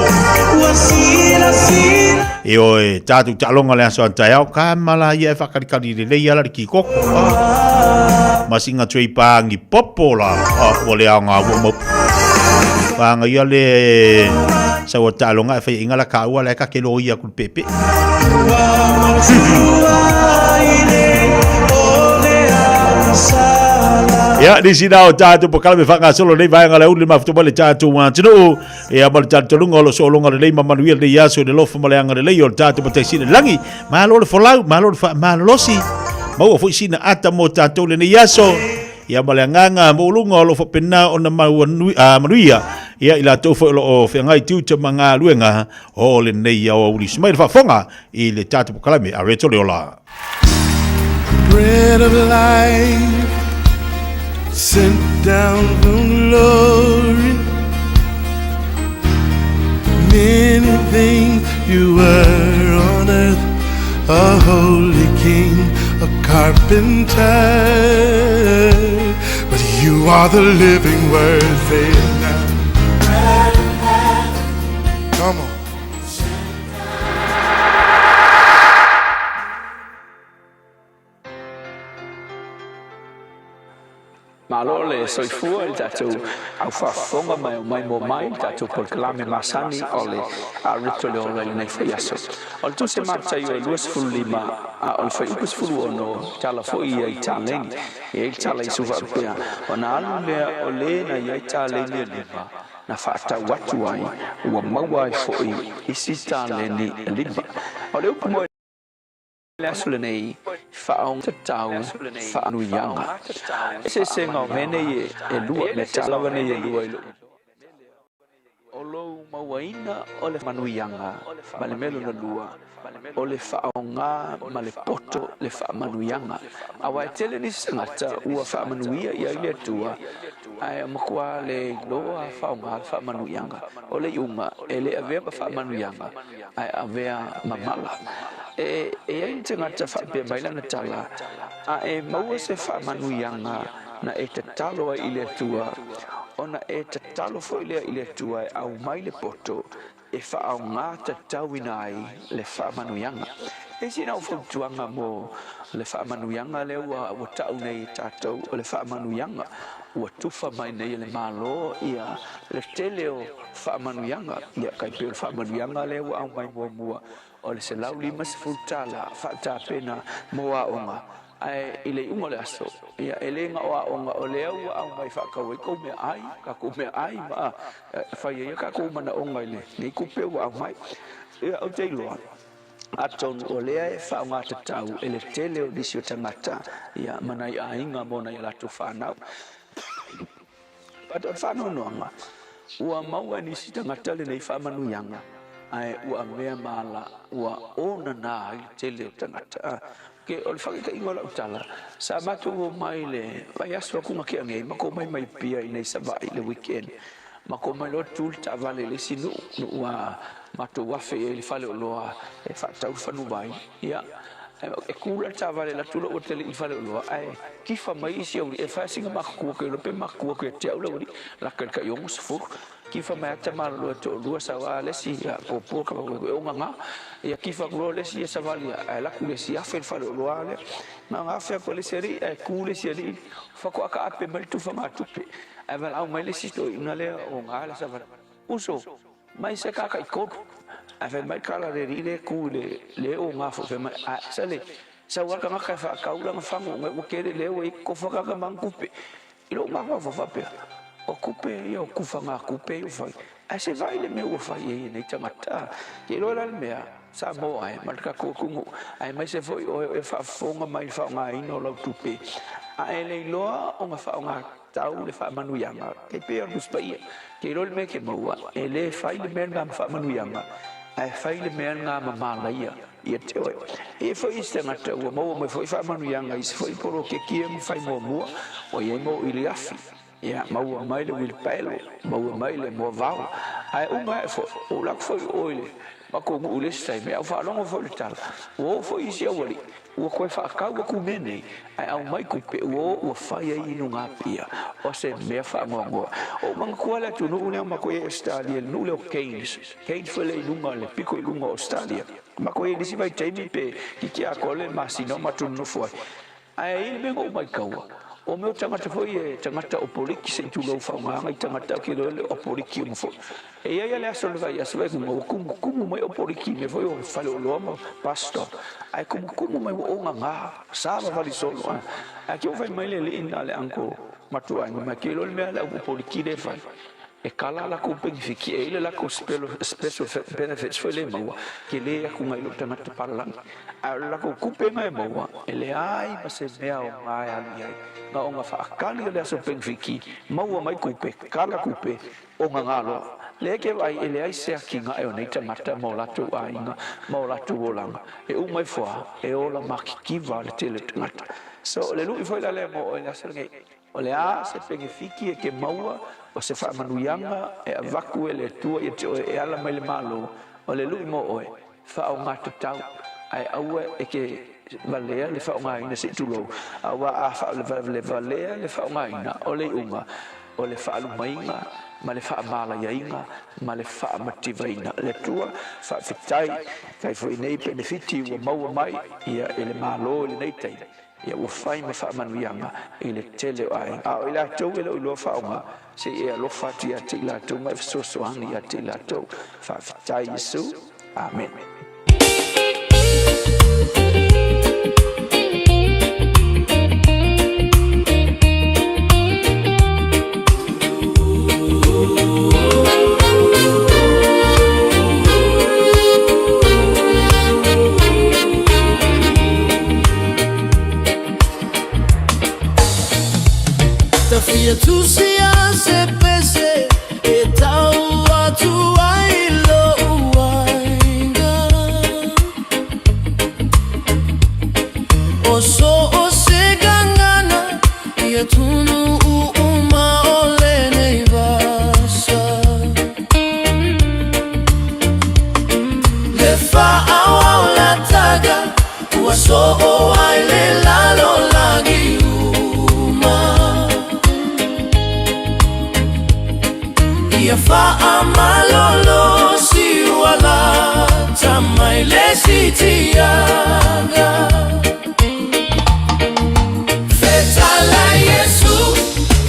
E oe, tātou taaloga le aso taeao, ka mala ia e whakalikali le lei ala le ki koko. Ah. Masinga tui pāngi popo la, ah, ua le ao ngā ua maupu. Pānga ia le saua taaloga e whai inga la ka ua le ka ke lo ia kulu pepe. Ia, nisi na o tātou po kalame whangasolo nei vaenga le uli mafuto le tātou atunuu. Ia ma le talitonuga o lo soologa lelei ma manuia lenei aso i le alofa ma le agalelei o le tatou Matai Sili i le lagi. Malo le folau, malo le faamalolosi. Maua foi sina ata mo tatou lenei aso. Ia ma le agaga maualuga o lo o faapena ona manuia ia i latou foi o lo o feagai tiute ma galuega o lenei aoauli. Usi mai le faafofoga i le tatou polokalame a Reto le Ola. Bread of life sent down from glory. Many things you were on earth, a holy king, a carpenter. But you are the living word, say it now. Come on. Malo le soifua i le tatou au faafofoga mai o mai mo mai le tatou polokalame masani o le Rito le Ola i lenei foi aso. O le Tusi Mataio e 25 a o le Fuaiupu 16 tala foi ia i taleni. E i ai le tala Iesu faapea, Ona alu lea o le na i ai taleni e lima, na faatau atu ai, ua maua ai foi isi taleni e lima. O le upu mo le aso lenei, faaogatau faamanuiaga. Eseesega o mea nei e lua, mea tau lava nei e lua i lou. O lou mauaina o le manuiaga ma le mea lona lua, o le faaaoga ma le poto le faamanuiaga. Aua e tele nisi tagata ua faamanuia i ai le Atua, ae matua le iloa faaaoga le faamanuiaga. O le iuga, e le avea ma faamanuiaga, ae avea ma mala. E i ai le tagata faapea mai lana tala, A e maua se faamanuiaga na e tatalo ai i le Atua, ona e tatalo foi lea i le Atua e aumai le poto e faaaoga tatauina ai le faamanuiaga. E sina ou fautuaga mo le faamanuiaga lea ua ua tau nei e tatou o le faamanuiaga ua tufa mai nei e le Malo ia le tele o faamanuiaga. Ia kai pei o le faamanuiaga lea ua aumai muamua o le $150 faatapena mo aoga. Ae i le iuga o le aso, ia e le na o aoga o lea ua aumai faatau ai kou meaai, tatou meaai ma fai ai a tatou manaoga i lenei tupe ua aumai. Ia ou te iloa, atonu o lea e faaaoga tatau e le tele o nisi o tagata ia ma nai aiga mo nai a latou fanau. But o le faanoanoaga, ua maua e nisi tagata lenei faamanuiaga, ae ua avea ma ala ua onana ai le tele o tagata. Ok, o le faataitaiga o lau tala, sa matou omai le vaiaso atu na tea nei, matou omai mai Apia i nei Savaii i le weekend, matou omai loa tu le taavale i le isi nuu, nuu ua matou afe i ai i le faleoloa e faatau le fanuvai, ia, e tu la le taavale alu atu loa ua tele i le faleoloa, ae tifa mai isi aualii e fai sina matutua atu iloa pe matutua atu ia te au le aualii, lata i le tai 60. Tifa mai lava tamaloloa e toalua sau lava le isi ia puapua ka e ogaga. Ia tifa atu loa le isi ia savali ae alu atu le isi afe le faleoloa lea. Na ona afe atu e le isi alii ae tu le isi alii faatoa taape mai le tufagatupe ae valaau mai le isi toeaina lea oga le savali. Uso, mai se ka tai tolu. Ae fai mai kala le alii lea e tu i le le oga foi fai mai, ae sale, sau lava le tagata e faatau lana fagu ua tele lea ua i ai tofa tagata ma ana tupe. I lou mafaufau faapea, o tupe ia o tufagatupe ia ua fai, ae se vaai le mea ua fai ai e nei tagata. Te iloa la le mea, Samoa e, ma le tatou atunuu, aemaise foi oe o e faafofoga mai i le faaaogaina o lau tupe, a e le iloa ona faaaoga tatau le faamanuiaga, e pei o le Tusi Paia, te iloa le mea e te maua, e le fai le mea lena ma faamanuiaga, ae fai le mea lena ma malaia. Ia te oe. E i ai foi isi tagata ua maua mai foi faamanuiaga i isi foi poloketi ia na fai muamua, ua i ai mau ʻili afi, ia, maua mai le uilipaelo, maua mai le moavao, ae uma ae foi, ua ou alu atu foi o i le matou nuu i le isi taimi, ae ua faalogo foi i le tala, ua oo foi isi aualii, ua toe faatau atu mea nei, ae aumai tupe, ua oo ua fai ai inugapia, o se mea faanoanoa. Ua ou manatua le atunuu lea matou i ai i Ausetalia, le nuu lea o Cairns, Cairns foi lea i luga, le pito i luga o Ausetalia. Matou i ai i le isi vaitaimi pe kiki atoa le masina o matou nonofo ai. Ae i ai le mea na ou maitaua, o mea o tagata foi e tagata opoliki se i tulou faaaogaina i tagata ou te iloa le opoliki uma foi. E i ai lava le aso o le vaiaso vaai atu ua tumutumu mai opoliki i mea foi o faleoloa ma bus stop ae tumutumu mai ua ogaga savavali solo ae te i ua fai mai le alii na le uncle matuaiga mai ke iloa le mea le au opoliki lea e fai. E kala a lakou penefiti, e i ai le lakou special benefits foi lea e maua, tele atu nai lo tagata palalagi. Ae o le lakou tupe na e maua, e leai ma se mea aoga e alu i ai. Na ona faakali o le aso penefiti, maua mai tupe, kala tupe, ogaga loa. Lea ke vaai e leai se atinae o nei tagata ma o latou aiga ma o latou olaga. E uma ifo lava, e ola matitiva le tele o tagata. So, o le lui foi la lea mo oe i le aso lenei. O le a se penefiti e te maua, o se faamanuiaga e avatu e le Atua ia te oe e ala mai le Malo, o le lui mo oe, faaaoga tatau, ae aua e te valea le faaaogaina se i tulou, aua a faavalevalea le faaaogaina, o le iuga, o le faalumaiga ma le faamalaiaiga ma le faamativaina. Le Atua, faafetai, faafetai foi i nei penefiti ua maua mai ia e le Malo i lenei taimi. Ia ua fai ma faamanuiaga i le tele o aiga. A o i latou e le o iloa faaaoga, se i e alofa atu ia te i latou ma e fesoasoani ia te i latou. Faafetai Iesu. Amene. Tafia tusi a se pese e tau atu ai lou aiga O so o se gagana i atunuu uma o lenei vasa. Le faaauau lataga ua soo ai le lalolagi uma. Ia faamalolo siuala tamai le sitiaga. Fetala Iesu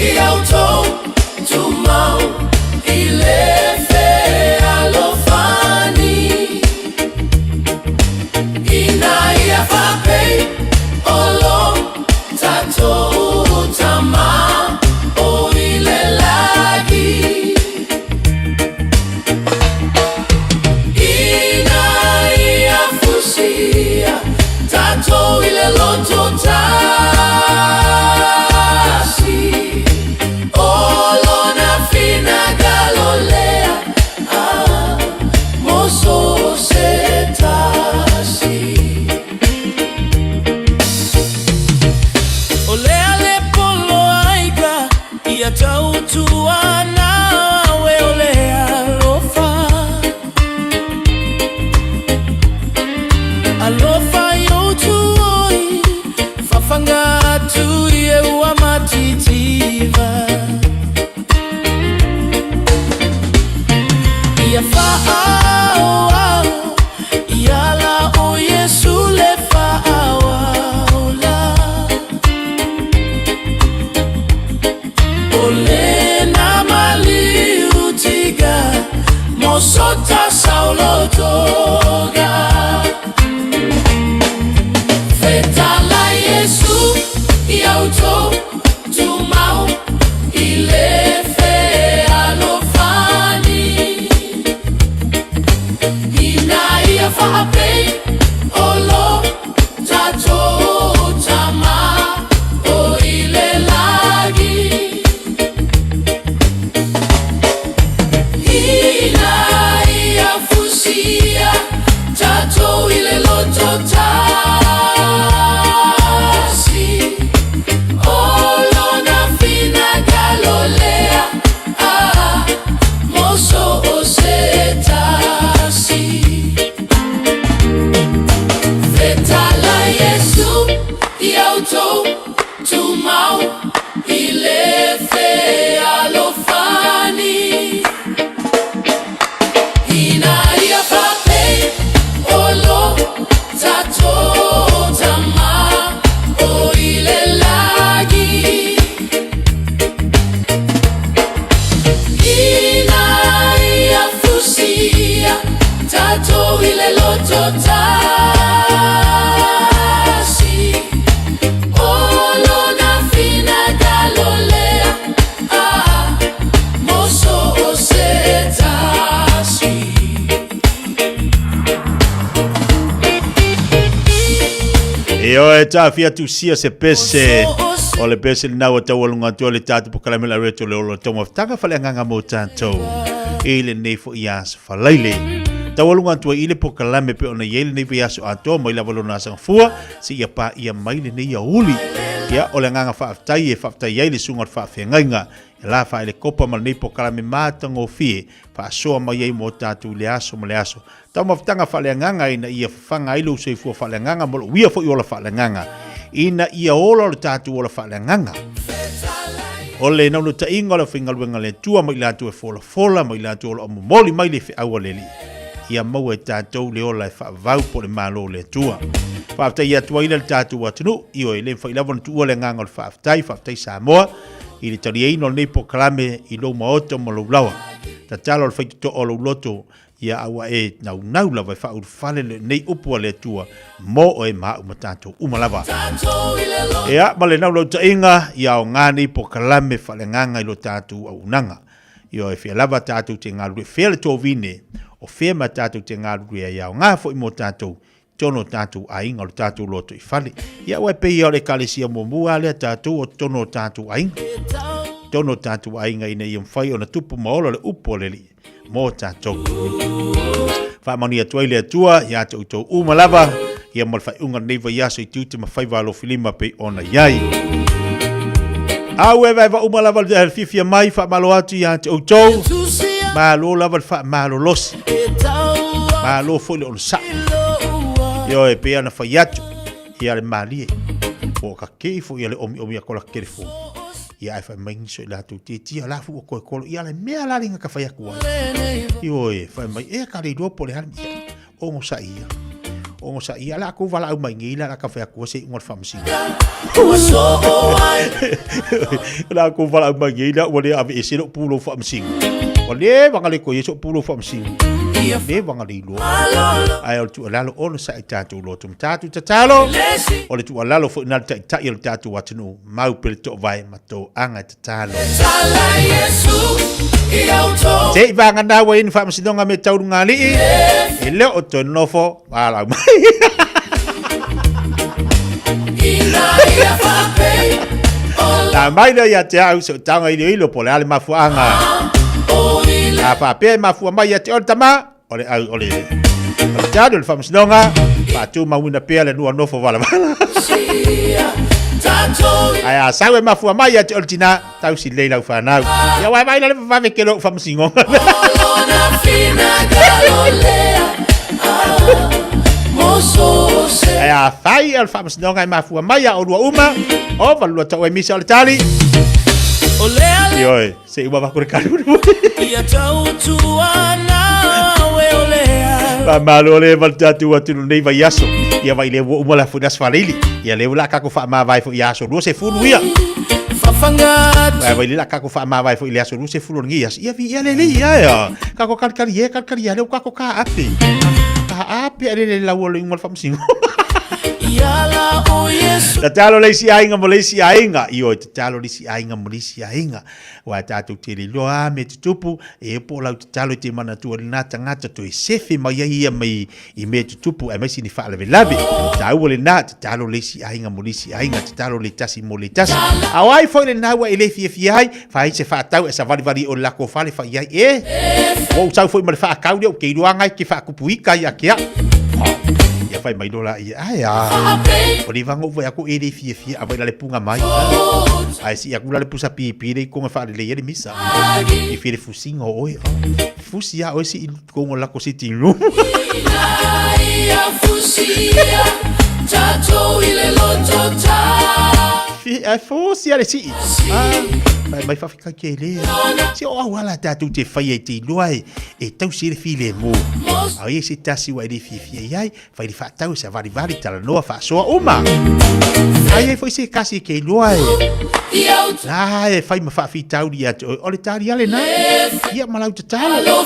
ia outou tumau i le fealofani. Ina ia faapei o lo tatou Tama o i le lagi. Ina ia fusia tatou i le loto tasi. O lona finagalo lea, ah, mo so o se tasi. O lea le poloaiga ia tautuana we o le alofa. Alofa i outou oi fafaga atu i e ua matitiva. Ia faaauau i ala o Iesu le Faaola. O lena maliu tiga mo sota saulotoga. Fetala Iesu ia outou tumau i le fealofani. Ina ia faapei o lo tatou Tama o i le lagi. Ina ia fusia tatou i le loto tasi. O lona finagalo lea, ah, mo so o se tasi. Fetala Iesu ia outou tumau i le fealofani. Ina ia faapei o lo tatou Tama o i le lagi. Ina ia fusia tatou i le loto tasi. O lona finagalo lea, ah, mo so o se tasi. E oe tafia tusia se pese o le pese lena ua taualuga atu ai le tatou polokalame le Reto le Ola Taumafataga Faleagaga mo tatou i lenei foi aso falaile. Taualuga atu ai i le polokalame pe ona i ai lenei vaiaso atoa mai lava lona asagafua seia paia mai lenei aoauli. Ia, o le agaga faafetai e faafetai ai le susuga o le faafeagaiga e la faaelekopa ma lenei polokalame matagofie faasoa mai ai mo tatou i le aso ma le aso. Taumafataga faaleagaga ina ia fafaga ai lou soifua faaleagaga ma lou ia foi ola faaleagaga, ina ia ola lo tatou ola faaleagaga. O le naunautaiga o le aufaigaluega a le Atua ma i latou e folafola ma i latou o lo o momoli mai le feau a le Alii, ia maua e tatou le ola e faavavau po o le Malo o le Atua. Faafetai atu ai le tatou atunuu, ioe, e le mafai lava ona tuua le agaga o le faafetai, faafetai Samoa i le taliaina o lenei polokalame i lou maota ma lou laoa. Tatalo le faitotoa o lou loto Ia aua e naunau lava e faaulufale lenei upu a le Atua mo oe ma au ma tatou uma lava. Ia, ma le naulautaiga, ia aoga nei polokalame faaleagaga i lo tatou auaunaga. Ioe, fea lava tatou te galulue, fea le tovine, o fea ma tatou te galulue ai, aoga foi mo tatou i totonu o tatou aiga, o le tatou lotoifale. Ia, aua e pei lava o le Ekalesia muamua lava lea tatou o totonu o tatou aiga. Totonu o tatou aiga ina ia mafai ona tupu ma ola le upu a le Alii mo tatou. Faamanuia atu ai le Atua ia te outou uma lava, ia mo le faaiuga o lenei vaiaso i tiute ma faiva alofilima pei ona i ai. Au e vaeva uma lava le fiafia mai, faamalo atu ia te outou. Malo lava le faamalolosi. Malo foi le onosai. Ioe, pei ona fai atu, ia le malie. Po o ka kei foi ia le omiomi a kola telefoni. Ia ae fai mai nisi o i latou tietia la fu o koe kolo ia le mea la linga ka fai aku ai. Ioe, fai mai e ka le iloa po le hale ia. Ogo sa ia. Ogo sa ia la ko vala au mai ngi la ka fai aku se unga faamasino. La ko vala au mai ngi la ua le ave ese lo pulo faamasino. Ua le vanga le ko yeso pulo faamasino. Le vanga le iloa. Ai o le tuualalo ono sa i tatou loto ma tatou tatalo. O le tuualalo foi na le taitai o le tatou atunuu. Mau pele toovae ma toaga e tatalo. Se i vagana ua i ni faamasinoga me taulugalii, e le o toe nofo valaau mai. Na mai lea ia te au se o taga iloilo po o le a le mafuaaga. A faapea e mafua mai ia te oe le tama, o le au o le o le tali o le faamasinoga, faatumauina pea le lua nofo valavala. Ae a sau e mafua mai ia te oe le tinā, tausi lelei lau fanau. Ia uae vaai la le vavave ke lou faamasinoga. Ae a fai o le faamasinoga e mafua mai ia olua uma, o valua tau ai misa o le tali. Ioe, se i uma vaku le kali Faamalo le ma le tatou atunuu nei vaiaso. Ia vai le ua uma la foi le aso Faleili. Ia lea ua la kako faamavae foi i aso 20 ia. Vai vai le la kako faamavae foi i le aso 20 o lenei aso. Ia vi ia le lei ia ia. Kako kalikali e kalikali ia leo kako ka ape. Ka ape ale le lau o le ingoa o le faamasino. Tatalo le isi aiga mo le isi aiga. Ioe, tatalo le isi aiga mo le isi aiga. Aua e tātou te le iloa a mea tutupu, e po o lau tatalo i te manatua i lena tagata toe sefe mai ai ia mai i mea tutupu aemaise ni faalavelave. Taua lena, tatalo le isi aiga mo le isi aiga, tatalo le tasi mo le tasi. A o ai foi lena ua e le fiafia ai, fai se faatau e savalivali o le lako fale fai ai e. Ua ou sau foi ma le faakau lea, ou te iloa ngai ke faakupuika ia ke au. Ia fai mai loa la ia, ae a. O le vaga ou vai aku e le fiafia, a vai la le punga mai. Ae sii aku la le pusa pipi le i konga faalelei ai le misa. I fia le fusiga o oe. Fusi a oe sii konga lako sitting room. Fi, fusi a le sii. Ah, mai faafetai tele. Se o au ala tatou te faia i te iloa e, e tausi ai le filemu. A i ai se tasi ua e le fiafia i ai, fai le faatau e savalivali talanoa faasoa uma. Ai ai foi se kasi ke iloa e. La e fai ma faafitauli ia te oe. O le tali ale na. Ia ma lau tatalo.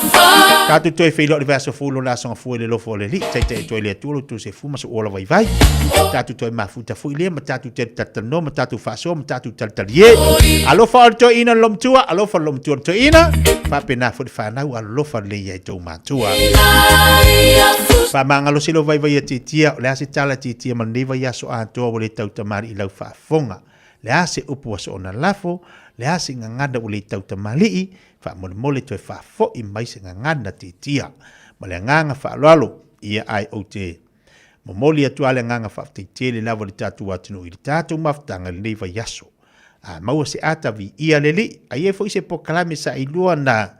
Tatou toe feiloai i le vaiaso fou lona aso gafua i le alofa o le Alii. Taitai atu ai le Atua lo outou sefu ma sou ola vaivai. Tatou toe mafuta foi lea ma tatou talatalanoa ma tatou faasoa ma tatou talitalie. Alofa o le toeaina i le loomatua, alofa le loomatua i le toeaina. Faapena foi le fanau, alofa lelei ia i tou matua. Faamagalosi lou vaivai ia Titia, o le a se tala Titia ma lenei vaiaso atoa ua le tautamalii i lau faafofoga. Le a se upu ua soona lafo, le a se gagana ua le tautamalii, faamolemole toe faafoi mai se gagana Titia. Ma le agaga faaaloalo, ia ae ou te momoli atu lava le agaga faafetai tele lava i le tatou atunuu i le tatou mafutaga i lenei vaiaso. A maua se ata viia le Alii, a i ai foi se polokalame sailua na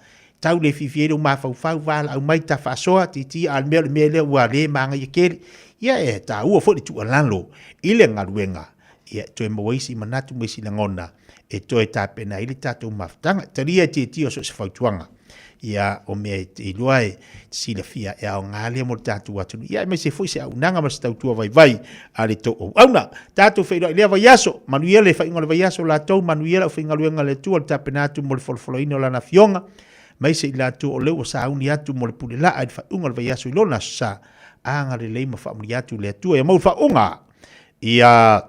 tau le fiafia ai lou mafaufau, valaau mai ta faasoa, titi a le mea o le mea lea ua le magaia tele. Ia e taua foi le tuualalo i le galuega, ia e toe maua ai isi manatu ma isi lagona e toe tapena ai le tatou mafutaga. Talia e tietie o so o se fautuaga. Ia, o mea e te iloa e te silafia e aoga lea mo le tatou atunuu. Ia, aemaise foi se auaunaga ma se tautua vaivai a le tou auauna. Tatou feiloai i lea vaiaso. Manuia le faaiuga o le vaiaso latou, manuia le aufaigaluega a le Atua o le tapena atu mo le folafolaina o Lana Afioga, aemaise i latou o lea ua sauni atu mo le pule laa i le faaiuga o le vaiaso i Lona Aso Sa. Agalelei ma faamanuia atu le Atua ia maua le faauuga. Ia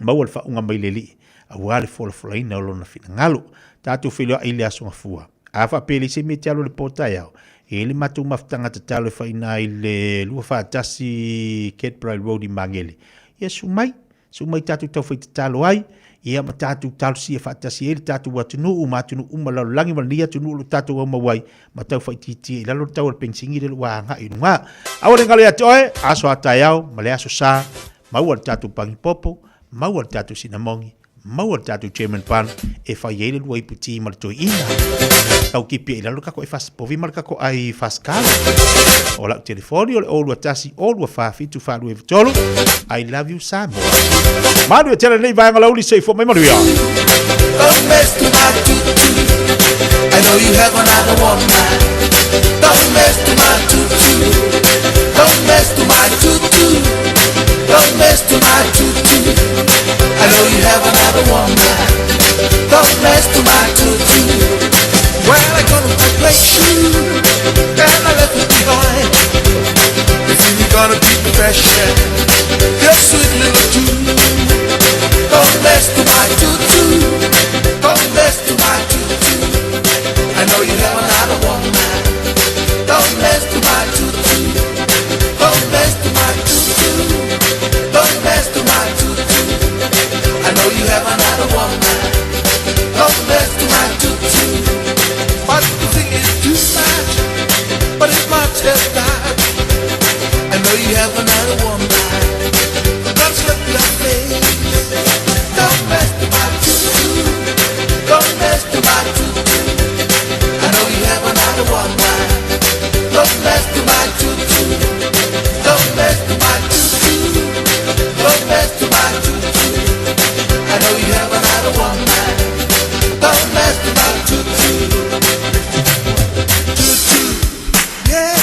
maua le faauuga mai le Alii aua le folafolaina o Lona finagalo. Tatou feiloai i le Aso Gafua. A faapea e leai se mea e te alu i le po taeao, e i ai le matou mafutaga tatalo e fai i ina i le 241 Cadbury Road i Magele. Ia susu mai, susu mai tatou taufai tatalo ai, ia ma tatou talosia faatasi ai le tatou atunuu ma atunuu uma o le lalolagi ma lenei atunuu o lo o tatou aumau ai, ma tau faaitiitia i lalo le tau o le penisini lea ua agai i luga. Aua ne i galo ia te oe, aso a taeao ma le aso sa, maua le tatou pagipopo, maua le tatou sinamogi, maua le tatou Chairman Pan e fai ai le lua ipu ti ma le toeaina. Tau kipi ai i lalo le kako ai fasipovi ma le kako ai fasikalo. O lau telefoni o le 021 024 7493. I love you Samoa. Manuia tele lenei vaega lauli soifua mai manuia. Don't mess to my tutu. I know you have another woman. Don't mess to my tutu. Don't mess to my tutu. Don't mess to my tutu. I know you have another woman.